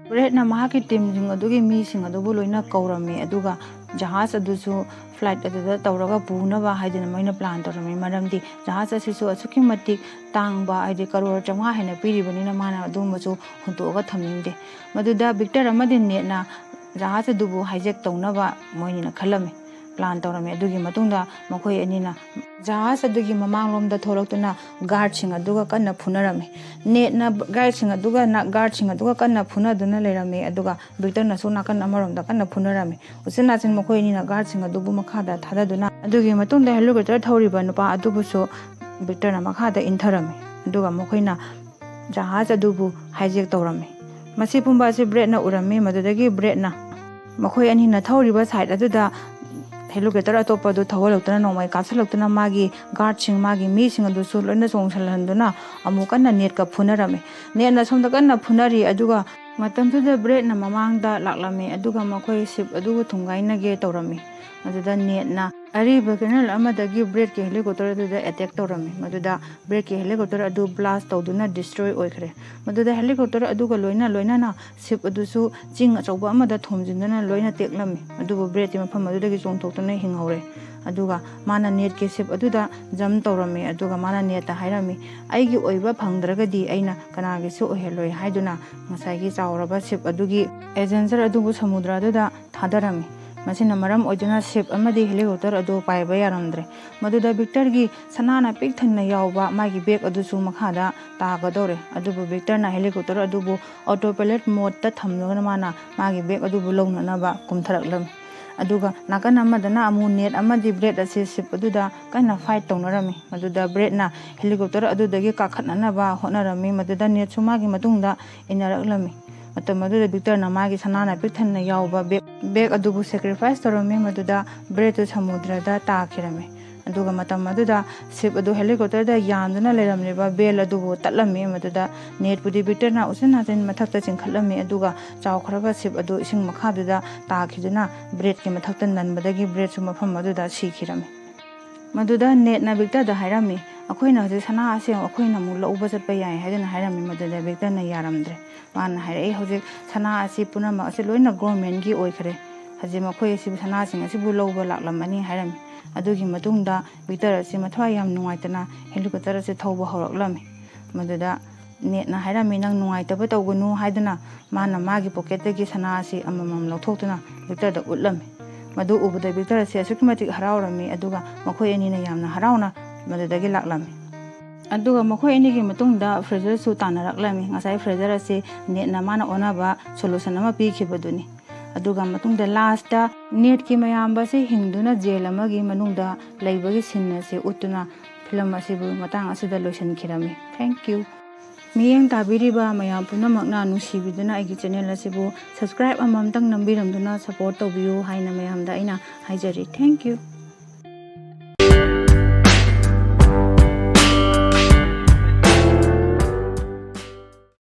ꯕ꯭ꯔꯦꯗꯅ ꯃꯍꯥꯛꯀꯤ ꯇꯤꯝꯁꯤꯡ ꯑꯗꯨꯒꯤ ꯃꯤꯁꯤꯡ ꯑꯗꯨꯕꯨ ꯂꯣꯏꯅ ꯀꯧꯔꯝꯃꯤ, ꯑꯗꯨꯒ ꯖꯍꯥꯖ ꯑꯗꯨꯁꯨ ꯐ꯭ꯂꯥꯏꯠ ꯑꯗꯨꯗ ꯇꯧꯔꯒ ꯄꯨꯅꯕ ꯍꯥꯏꯗꯨꯅ ꯃꯣꯏꯅ ꯄ꯭ꯂꯥꯟ ꯇꯧꯔꯝꯃꯤ꯫ ꯃꯔꯝꯗꯤ ꯖꯍꯥꯖ ꯑꯁꯤꯁꯨ ꯑꯁꯨꯛꯀꯤ ꯃꯇꯤꯛ ꯇꯥꯡꯕ, ꯍꯥꯏꯗꯤ ꯀꯔꯣꯔ ꯆꯥꯝꯃꯉꯥ ꯍꯦꯟꯅ ꯄꯤꯔꯤꯕꯅꯤꯅ ꯃꯥꯅ ꯑꯗꯨꯒꯨꯝꯕꯁꯨ ꯍꯨꯟꯇꯣꯛꯑꯒ ꯊꯝꯅꯤꯡꯗꯦ꯫ ꯃꯗꯨꯗ ꯚꯤꯛꯇꯔ ꯑꯃꯗꯤ ꯅꯦꯠꯅ ꯖꯍꯥꯖ ꯑꯗꯨꯕꯨ ꯍꯥꯏꯖꯦꯛ ꯇꯧꯅꯕ ꯃꯣꯏꯅꯤꯅ ꯈꯜꯂꯝꯃꯤ, ꯄ꯭ꯂꯥꯟ ꯇꯧꯔꯝꯃꯤ꯫ ꯑꯗꯨꯒꯤ ꯃꯇꯨꯡꯗ ꯃꯈꯣꯏ ꯑꯅꯤꯅ ꯖꯍꯥꯖ ꯑꯗꯨꯒꯤ ꯃꯃꯥꯡꯂꯣꯝꯗ ꯊꯣꯛꯂꯛꯇꯨꯅ ꯒꯥꯔꯗꯁꯤꯡ ꯑꯗꯨꯒ ꯀꯟꯅ ꯐꯨꯅꯔꯝꯃꯤ꯫ ꯅꯦꯠꯅ ꯒꯥꯔꯗꯁꯤꯡ ꯑꯗꯨꯒ ꯅ-, ꯒꯥꯔꯗꯁꯤꯡ ꯑꯗꯨꯒ ꯀꯟꯅ ꯐꯨꯅꯗꯨꯅ ꯂꯩꯔꯝꯃꯤ, ꯑꯗꯨꯒ ꯚꯤꯛꯇꯔꯅꯁꯨ ꯅꯥꯀꯟ ꯑꯃꯔꯣꯝꯗ ꯀꯟꯅ ꯐꯨꯅꯔꯝꯃꯤ꯫ ꯎꯆꯤꯟ ꯅꯥꯆꯤꯟ ꯃꯈꯣꯏ ꯑꯅꯤꯅ ꯒꯥꯔꯗꯁꯤꯡ ꯑꯗꯨꯕꯨ ꯃꯈꯥꯗ ꯊꯥꯗꯗꯨꯅ, ꯑꯗꯨꯒꯤ ꯃꯇꯨꯡꯗ ꯍꯦꯂꯤꯀꯣꯞꯇꯔ ꯊꯧꯔꯤꯕ ꯅꯨꯄꯥ ꯑꯗꯨꯕꯨꯁꯨ ꯚꯤꯛꯇꯔꯅ ꯃꯈꯥꯗ ꯏꯟꯊꯔꯝꯃꯤ, ꯑꯗꯨꯒ ꯃꯈꯣꯏꯅ ꯖꯍꯥꯖ ꯑꯗꯨꯕꯨ ꯍꯥꯏꯖꯦꯛ ꯇꯧꯔꯝꯃꯤ꯫ ꯃꯁꯤ ꯄꯨꯝꯕ ꯑꯁꯤ ꯕ꯭ꯔꯦꯗꯅ ꯎꯔꯝꯃꯤ꯫ ꯃꯗꯨꯗꯒꯤ ꯕ꯭ꯔꯦꯗꯅ ꯃꯈꯣꯏ ꯑꯅꯤꯅ ꯊꯧꯔꯤꯕ ꯁꯥꯏꯠ ꯑꯗꯨꯗ ꯍꯦꯂꯤꯀꯣꯞꯇꯔ ꯑꯇꯣꯞꯄ ꯑꯗꯨ ꯊꯧꯍꯜꯂꯛꯇꯨꯅ, ꯅꯣꯡꯃꯩ ꯀꯥꯞꯁꯤꯜꯂꯛꯇꯨꯅ, ꯃꯥꯒꯤ ꯒꯥꯔꯗꯁꯤꯡ, ꯃꯥꯒꯤ ꯃꯤꯁꯤꯡ ꯑꯗꯨꯁꯨ ꯂꯣꯏꯅ ꯆꯣꯡꯁꯤꯜꯍꯟꯗꯨꯅ ꯑꯃꯨꯛ ꯀꯟꯅ ꯅꯦꯠꯀ ꯐꯨꯅꯔꯝꯃꯤ꯫ ꯅꯦꯠꯅ ꯁꯣꯝꯗ ꯀꯟꯅ ꯐꯨꯅꯔꯤ꯫ ꯑꯗꯨꯒ ꯃꯇꯝꯗꯨꯗ ꯕ꯭ꯔꯦꯠꯅ ꯃꯃꯥꯡꯗ ꯂꯥꯛꯂꯝꯃꯤ꯫ ꯑꯗꯨꯒ ꯃꯈꯣꯏ ꯁꯤꯞ ꯑꯗꯨꯕꯨ ꯊꯨꯝꯒꯥꯏꯅꯒꯦ ꯇꯧꯔꯝꯃꯤ꯫ ꯃꯗꯨꯗ ꯅꯦꯠꯅ ꯑꯔꯤꯕ ꯀꯦꯅꯦꯜ ꯑꯃꯗꯒꯤ ꯕ꯭ꯔꯦꯠꯀꯤ ꯍꯦꯂꯤꯀꯣꯞꯇꯔ ꯑꯗꯨꯗ ꯑꯦꯇꯦꯛ ꯇꯧꯔꯝꯃꯤ꯫ ꯃꯗꯨꯗ ꯕ꯭ꯔꯦꯠꯀꯤ ꯍꯦꯂꯤꯀꯣꯞꯇꯔ ꯑꯗꯨ ꯕ꯭ꯂꯥꯁ ꯇꯧꯗꯨꯅ ꯗꯤꯁꯇ꯭ꯔꯣꯏ ꯑꯣꯏꯈ꯭ꯔꯦ꯫ ꯃꯗꯨꯗ ꯍꯦꯂꯤꯀꯣꯞꯇꯔ ꯑꯗꯨꯒ ꯂꯣꯏꯅ ꯂꯣꯏꯅꯅ ꯁꯤꯞ ꯑꯗꯨꯁꯨ ꯆꯤꯡ ꯑꯆꯧꯕ ꯑꯃꯗ ꯊꯣꯝꯖꯤꯟꯗꯨꯅ ꯂꯣꯏꯅ ꯇꯦꯛꯂꯝꯃꯤ꯫ ꯑꯗꯨꯕꯨ ꯕ꯭ꯔꯦꯠꯇꯤ ꯃꯐꯝ ꯑꯗꯨꯗꯒꯤ ꯆꯣꯡꯊꯣꯛꯇꯨꯅ ꯍꯤꯡꯍꯧꯔꯦ꯫ ꯑꯗꯨꯒ ꯃꯥꯅ ꯅꯦꯠꯀꯤ ꯁꯤꯞ ꯑꯗꯨꯗ ꯖꯝ ꯇꯧꯔꯝꯃꯤ꯫ ꯑꯗꯨꯒ ꯃꯥꯅ ꯅꯦꯠꯇ ꯍꯥꯏꯔꯝꯃꯤ, "ꯑꯩꯒꯤ ꯑꯣꯏꯕ ꯐꯪꯗ꯭ꯔꯒꯗꯤ ꯑꯩꯅ ꯀꯅꯥꯒꯤꯁꯨ ꯑꯣꯏꯍꯜꯂꯣꯏ" ꯍꯥꯏꯗꯨꯅ ꯉꯁꯥꯏꯒꯤ ꯆꯥꯎꯔꯕ ꯁꯤꯞ ꯑꯗꯨꯒꯤ ꯑꯦꯖꯦꯟꯁꯔ ꯑꯗꯨꯕꯨ ꯁꯃꯨꯗ꯭ꯔ ꯑꯗꯨꯗ ꯊꯥꯗꯔꯝꯃꯤ꯫ ꯃꯁꯤꯅ ꯃꯔꯝ ꯑꯣꯏꯗꯨꯅ ꯁꯤꯞ ꯑꯃꯗꯤ ꯍꯦꯂꯤꯀꯣꯞꯇꯔ ꯑꯗꯨ ꯄꯥꯏꯕ ꯌꯥꯔꯝꯗ꯭ꯔꯦ꯫ ꯃꯗꯨꯗ ꯕꯤꯛꯇꯔꯒꯤ ꯁꯅꯥꯅ ꯄꯤꯛ ꯊꯟꯅ ꯌꯥꯎꯕ ꯃꯥꯒꯤ ꯕꯦꯒ ꯑꯗꯨꯁꯨ ꯃꯈꯥꯗ ꯇꯥꯒꯗꯧꯔꯦ꯫ ꯑꯗꯨꯕꯨ ꯕꯤꯛꯇꯔꯅ ꯍꯦꯂꯤꯀꯣꯞꯇꯔ ꯑꯗꯨꯕꯨ ꯑꯣꯇꯣ ꯄꯥꯏꯂꯠ ꯃꯣꯗꯇ ꯊꯝꯗꯨꯅ ꯃꯥꯅ ꯃꯥꯒꯤ ꯕꯦꯒ ꯑꯗꯨꯕꯨ ꯂꯧꯅꯅꯕ ꯀꯨꯝꯊꯔꯛꯂꯝꯃꯤ꯫ ꯑꯗꯨꯒ ꯅꯥꯀꯟ ꯑꯃꯗꯅ ꯑꯃꯨꯛ ꯅꯦꯠ ꯑꯃꯗꯤ ꯕ꯭ꯔꯦꯠ ꯑꯁꯤ ꯁꯤꯞ ꯑꯗꯨꯗ ꯀꯟꯅ ꯐꯥꯏꯠ ꯇꯧꯅꯔꯝꯃꯤ꯫ ꯃꯗꯨꯗ ꯕ꯭ꯔꯦꯠꯅ ꯍꯦꯂꯤꯀꯣꯞꯇꯔ ꯑꯗꯨꯗꯒꯤ ꯀꯥꯈꯠꯅꯅꯕ ꯍꯣꯠꯅꯔꯝꯃꯤ꯫ ꯃꯗꯨꯗ ꯅꯦꯠꯁꯨ ꯃꯥꯒꯤ ꯃꯇꯨꯡꯗ ꯏꯟꯅꯔꯛꯂꯝꯃꯤ꯫ ꯃꯇꯝ ꯑꯗꯨꯗ ꯕꯤꯛꯇꯔꯅ ꯃꯥꯒꯤ ꯁꯅꯥꯅ ꯄꯤꯛ ꯊꯟꯅ ꯌꯥꯎꯕ ꯕꯦꯒ, ꯕꯦꯒ ꯑꯗꯨꯕꯨ ꯁꯦꯀ꯭ꯔꯤꯐꯥꯏꯁ ꯇꯧꯔꯝꯃꯤ꯫ ꯃꯗꯨꯗ ꯕ꯭ꯔꯦꯠꯇꯨ ꯁꯃꯨꯗ꯭ꯔꯗ ꯇꯥꯈꯤꯔꯝꯃꯤ꯫ ꯑꯗꯨꯒ ꯃꯇꯝ ꯑꯗꯨꯗ ꯁꯤꯞ ꯑꯗꯨ ꯍꯦꯂꯤꯀꯣꯞꯇꯔꯗ ꯌꯥꯟꯗꯨꯅ ꯂꯩꯔꯝꯂꯤꯕ ꯕꯦꯜ ꯑꯗꯨꯕꯨ ꯇꯠꯂꯝꯃꯤ꯫ ꯃꯗꯨꯗ ꯅꯦꯠꯄꯨꯗꯤ ꯕꯤꯛꯇꯔꯅ ꯎꯆꯤꯟ ꯅꯥꯆꯤꯟ ꯃꯊꯛꯇ ꯆꯤꯡꯈꯠꯂꯝꯃꯤ꯫ ꯑꯗꯨꯒ ꯆꯥꯎꯈ꯭ꯔꯕ ꯁꯤꯞ ꯑꯗꯨ ꯏꯁꯤꯡ ꯃꯈꯥꯗꯨꯗ ꯇꯥꯈꯤꯗꯨꯅ ꯕ꯭ꯔꯦꯠꯀꯤ ꯃꯊꯛꯇ ꯅꯟꯕꯗꯒꯤ ꯕ꯭ꯔꯦꯠꯁꯨ ꯃꯐꯝ ꯑꯗꯨꯗ ꯁꯤꯈꯤꯔꯝꯃꯤ꯫ ꯃꯗꯨꯗ ꯅꯦꯠꯅ ꯕꯤꯛꯇꯔꯗ ꯍꯥꯏꯔꯝꯃꯤ, "ꯑꯩꯈꯣꯏꯅ ꯍꯧꯖꯤꯛ ꯁꯅꯥ ꯑꯁꯤ ꯑꯃꯨꯛ ꯑꯩꯈꯣꯏꯅ ꯑꯃꯨꯛ ꯂꯧꯕ ꯆꯠꯄ ꯌꯥꯏ" ꯍꯥꯏꯗꯨꯅ ꯍꯥꯏꯔꯝꯃꯤ꯫ ꯃꯗꯨꯗ ꯕꯤꯛꯇꯔꯅ ꯌꯥꯔꯝꯗ꯭ꯔꯦ꯫ ꯃꯥꯅ ꯍꯥꯏꯔꯛꯏ, "ꯍꯧꯖꯤꯛ ꯁꯅꯥ ꯑꯁꯤ ꯄꯨꯝꯅꯃꯛ ꯑꯁꯤ ꯂꯣꯏꯅ ꯒꯣꯔꯃꯦꯟꯒꯤ ꯑꯣꯏꯈ꯭ꯔꯦ꯫ ꯍꯧꯖꯤꯛ ꯃꯈꯣꯏ ꯑꯁꯤꯕꯨ, ꯁꯅꯥꯁꯤꯡ ꯑꯁꯤꯕꯨ ꯂꯧꯕ ꯂꯥꯛꯂꯝꯃꯅꯤ" ꯍꯥꯏꯔꯝꯃꯤ꯫ ꯑꯗꯨꯒꯤ ꯃꯇꯨꯡꯗ ꯕꯤꯛꯇꯔ ꯑꯁꯤ ꯃꯊ꯭ꯋꯥꯏ ꯌꯥꯝ ꯅꯨꯡꯉꯥꯏꯇꯅ ꯍꯦꯂꯤꯀꯣꯞꯇꯔ ꯑꯁꯤ ꯊꯧꯕ ꯍꯧꯔꯛꯂꯝꯃꯤ꯫ ꯃꯗꯨꯗ ꯅꯦꯠꯅ ꯍꯥꯏꯔꯝꯃꯤ, "ꯅꯪ ꯅꯨꯡꯉꯥꯏꯇꯕ ꯇꯧꯒꯅꯨ" ꯍꯥꯏꯗꯨꯅ ꯃꯥꯅ ꯃꯥꯒꯤ ꯄꯣꯀꯦꯠꯇꯒꯤ ꯁꯅꯥ ꯑꯁꯤ ꯑꯃꯃꯝ ꯂꯧꯊꯣꯛꯇꯨꯅ ꯕꯤꯛꯇꯔꯗ ꯎꯠꯂꯝꯃꯤ꯫ ꯃꯗꯨ ꯎꯕꯗ ꯕꯤꯛꯇꯔ ꯑꯁꯤ ꯑꯁꯨꯛꯀꯤ ꯃꯇꯤꯛ ꯍꯔꯥꯎꯔꯝꯃꯤ꯫ ꯑꯗꯨꯒ ꯃꯈꯣꯏ ꯑꯅꯤꯅ ꯌꯥꯝꯅ ꯍꯔꯥꯎꯅ ꯃꯗꯨꯗꯒꯤ ꯂꯥꯛꯂꯝꯃꯤ꯫ ꯑꯗꯨꯒ ꯃꯈꯣꯏ ꯑꯅꯤꯒꯤ ꯃꯇꯨꯡꯗ ꯐ꯭ꯔꯦꯖꯔꯁꯨ ꯇꯥꯟꯅꯔꯛꯂꯝꯃꯤ꯫ ꯉꯁꯥꯏ ꯐ꯭ꯔꯦꯖꯔ ꯑꯁꯤ ꯅꯦꯠꯅ ꯃꯥꯅ ꯑꯣꯟꯅꯕ ꯁꯣꯂꯨꯁꯟ ꯑꯃ ꯄꯤꯈꯤꯕꯗꯨꯅꯤ꯫ ꯑꯗꯨꯒ ꯃꯇꯨꯡꯗ ꯂꯥꯁꯇ ꯅꯦꯠꯀꯤ ꯃꯌꯥꯝꯕ ꯑꯁꯤ ꯍꯤꯡꯗꯨꯅ ꯖꯦꯜ ꯑꯃꯒꯤ ꯃꯅꯨꯡꯗ ꯂꯩꯕꯒꯤ ꯁꯤꯟ ꯑꯁꯤ ꯎꯠꯇꯨꯅ ꯐꯤꯂꯝ ꯑꯁꯤꯕꯨ ꯃꯇꯥꯡ ꯑꯁꯤꯗ ꯂꯣꯏꯁꯤꯟꯈꯤꯔꯝꯃꯤ꯫ Thank you꯫ ꯃꯤꯠꯌꯦꯡ ꯇꯥꯕꯤꯔꯤꯕ ꯃꯌꯥꯝ ꯄꯨꯝꯅꯃꯛꯅ ꯅꯨꯡꯁꯤꯕꯤꯗꯨꯅ ꯑꯩꯒꯤ ꯆꯦꯅꯦꯜ ꯑꯁꯤꯕꯨ ꯁꯕꯁꯀ꯭ꯔꯥꯏꯕ ꯑꯃꯃꯝꯇꯪ ꯅꯝꯕꯤꯔꯝꯗꯨꯅ ꯁꯄꯣꯔꯠ ꯇꯧꯕꯤꯌꯨ ꯍꯥꯏꯅ ꯃꯌꯥꯝꯗ ꯑꯩꯅ ꯍꯥꯏꯖꯔꯤ꯫ Thank you꯫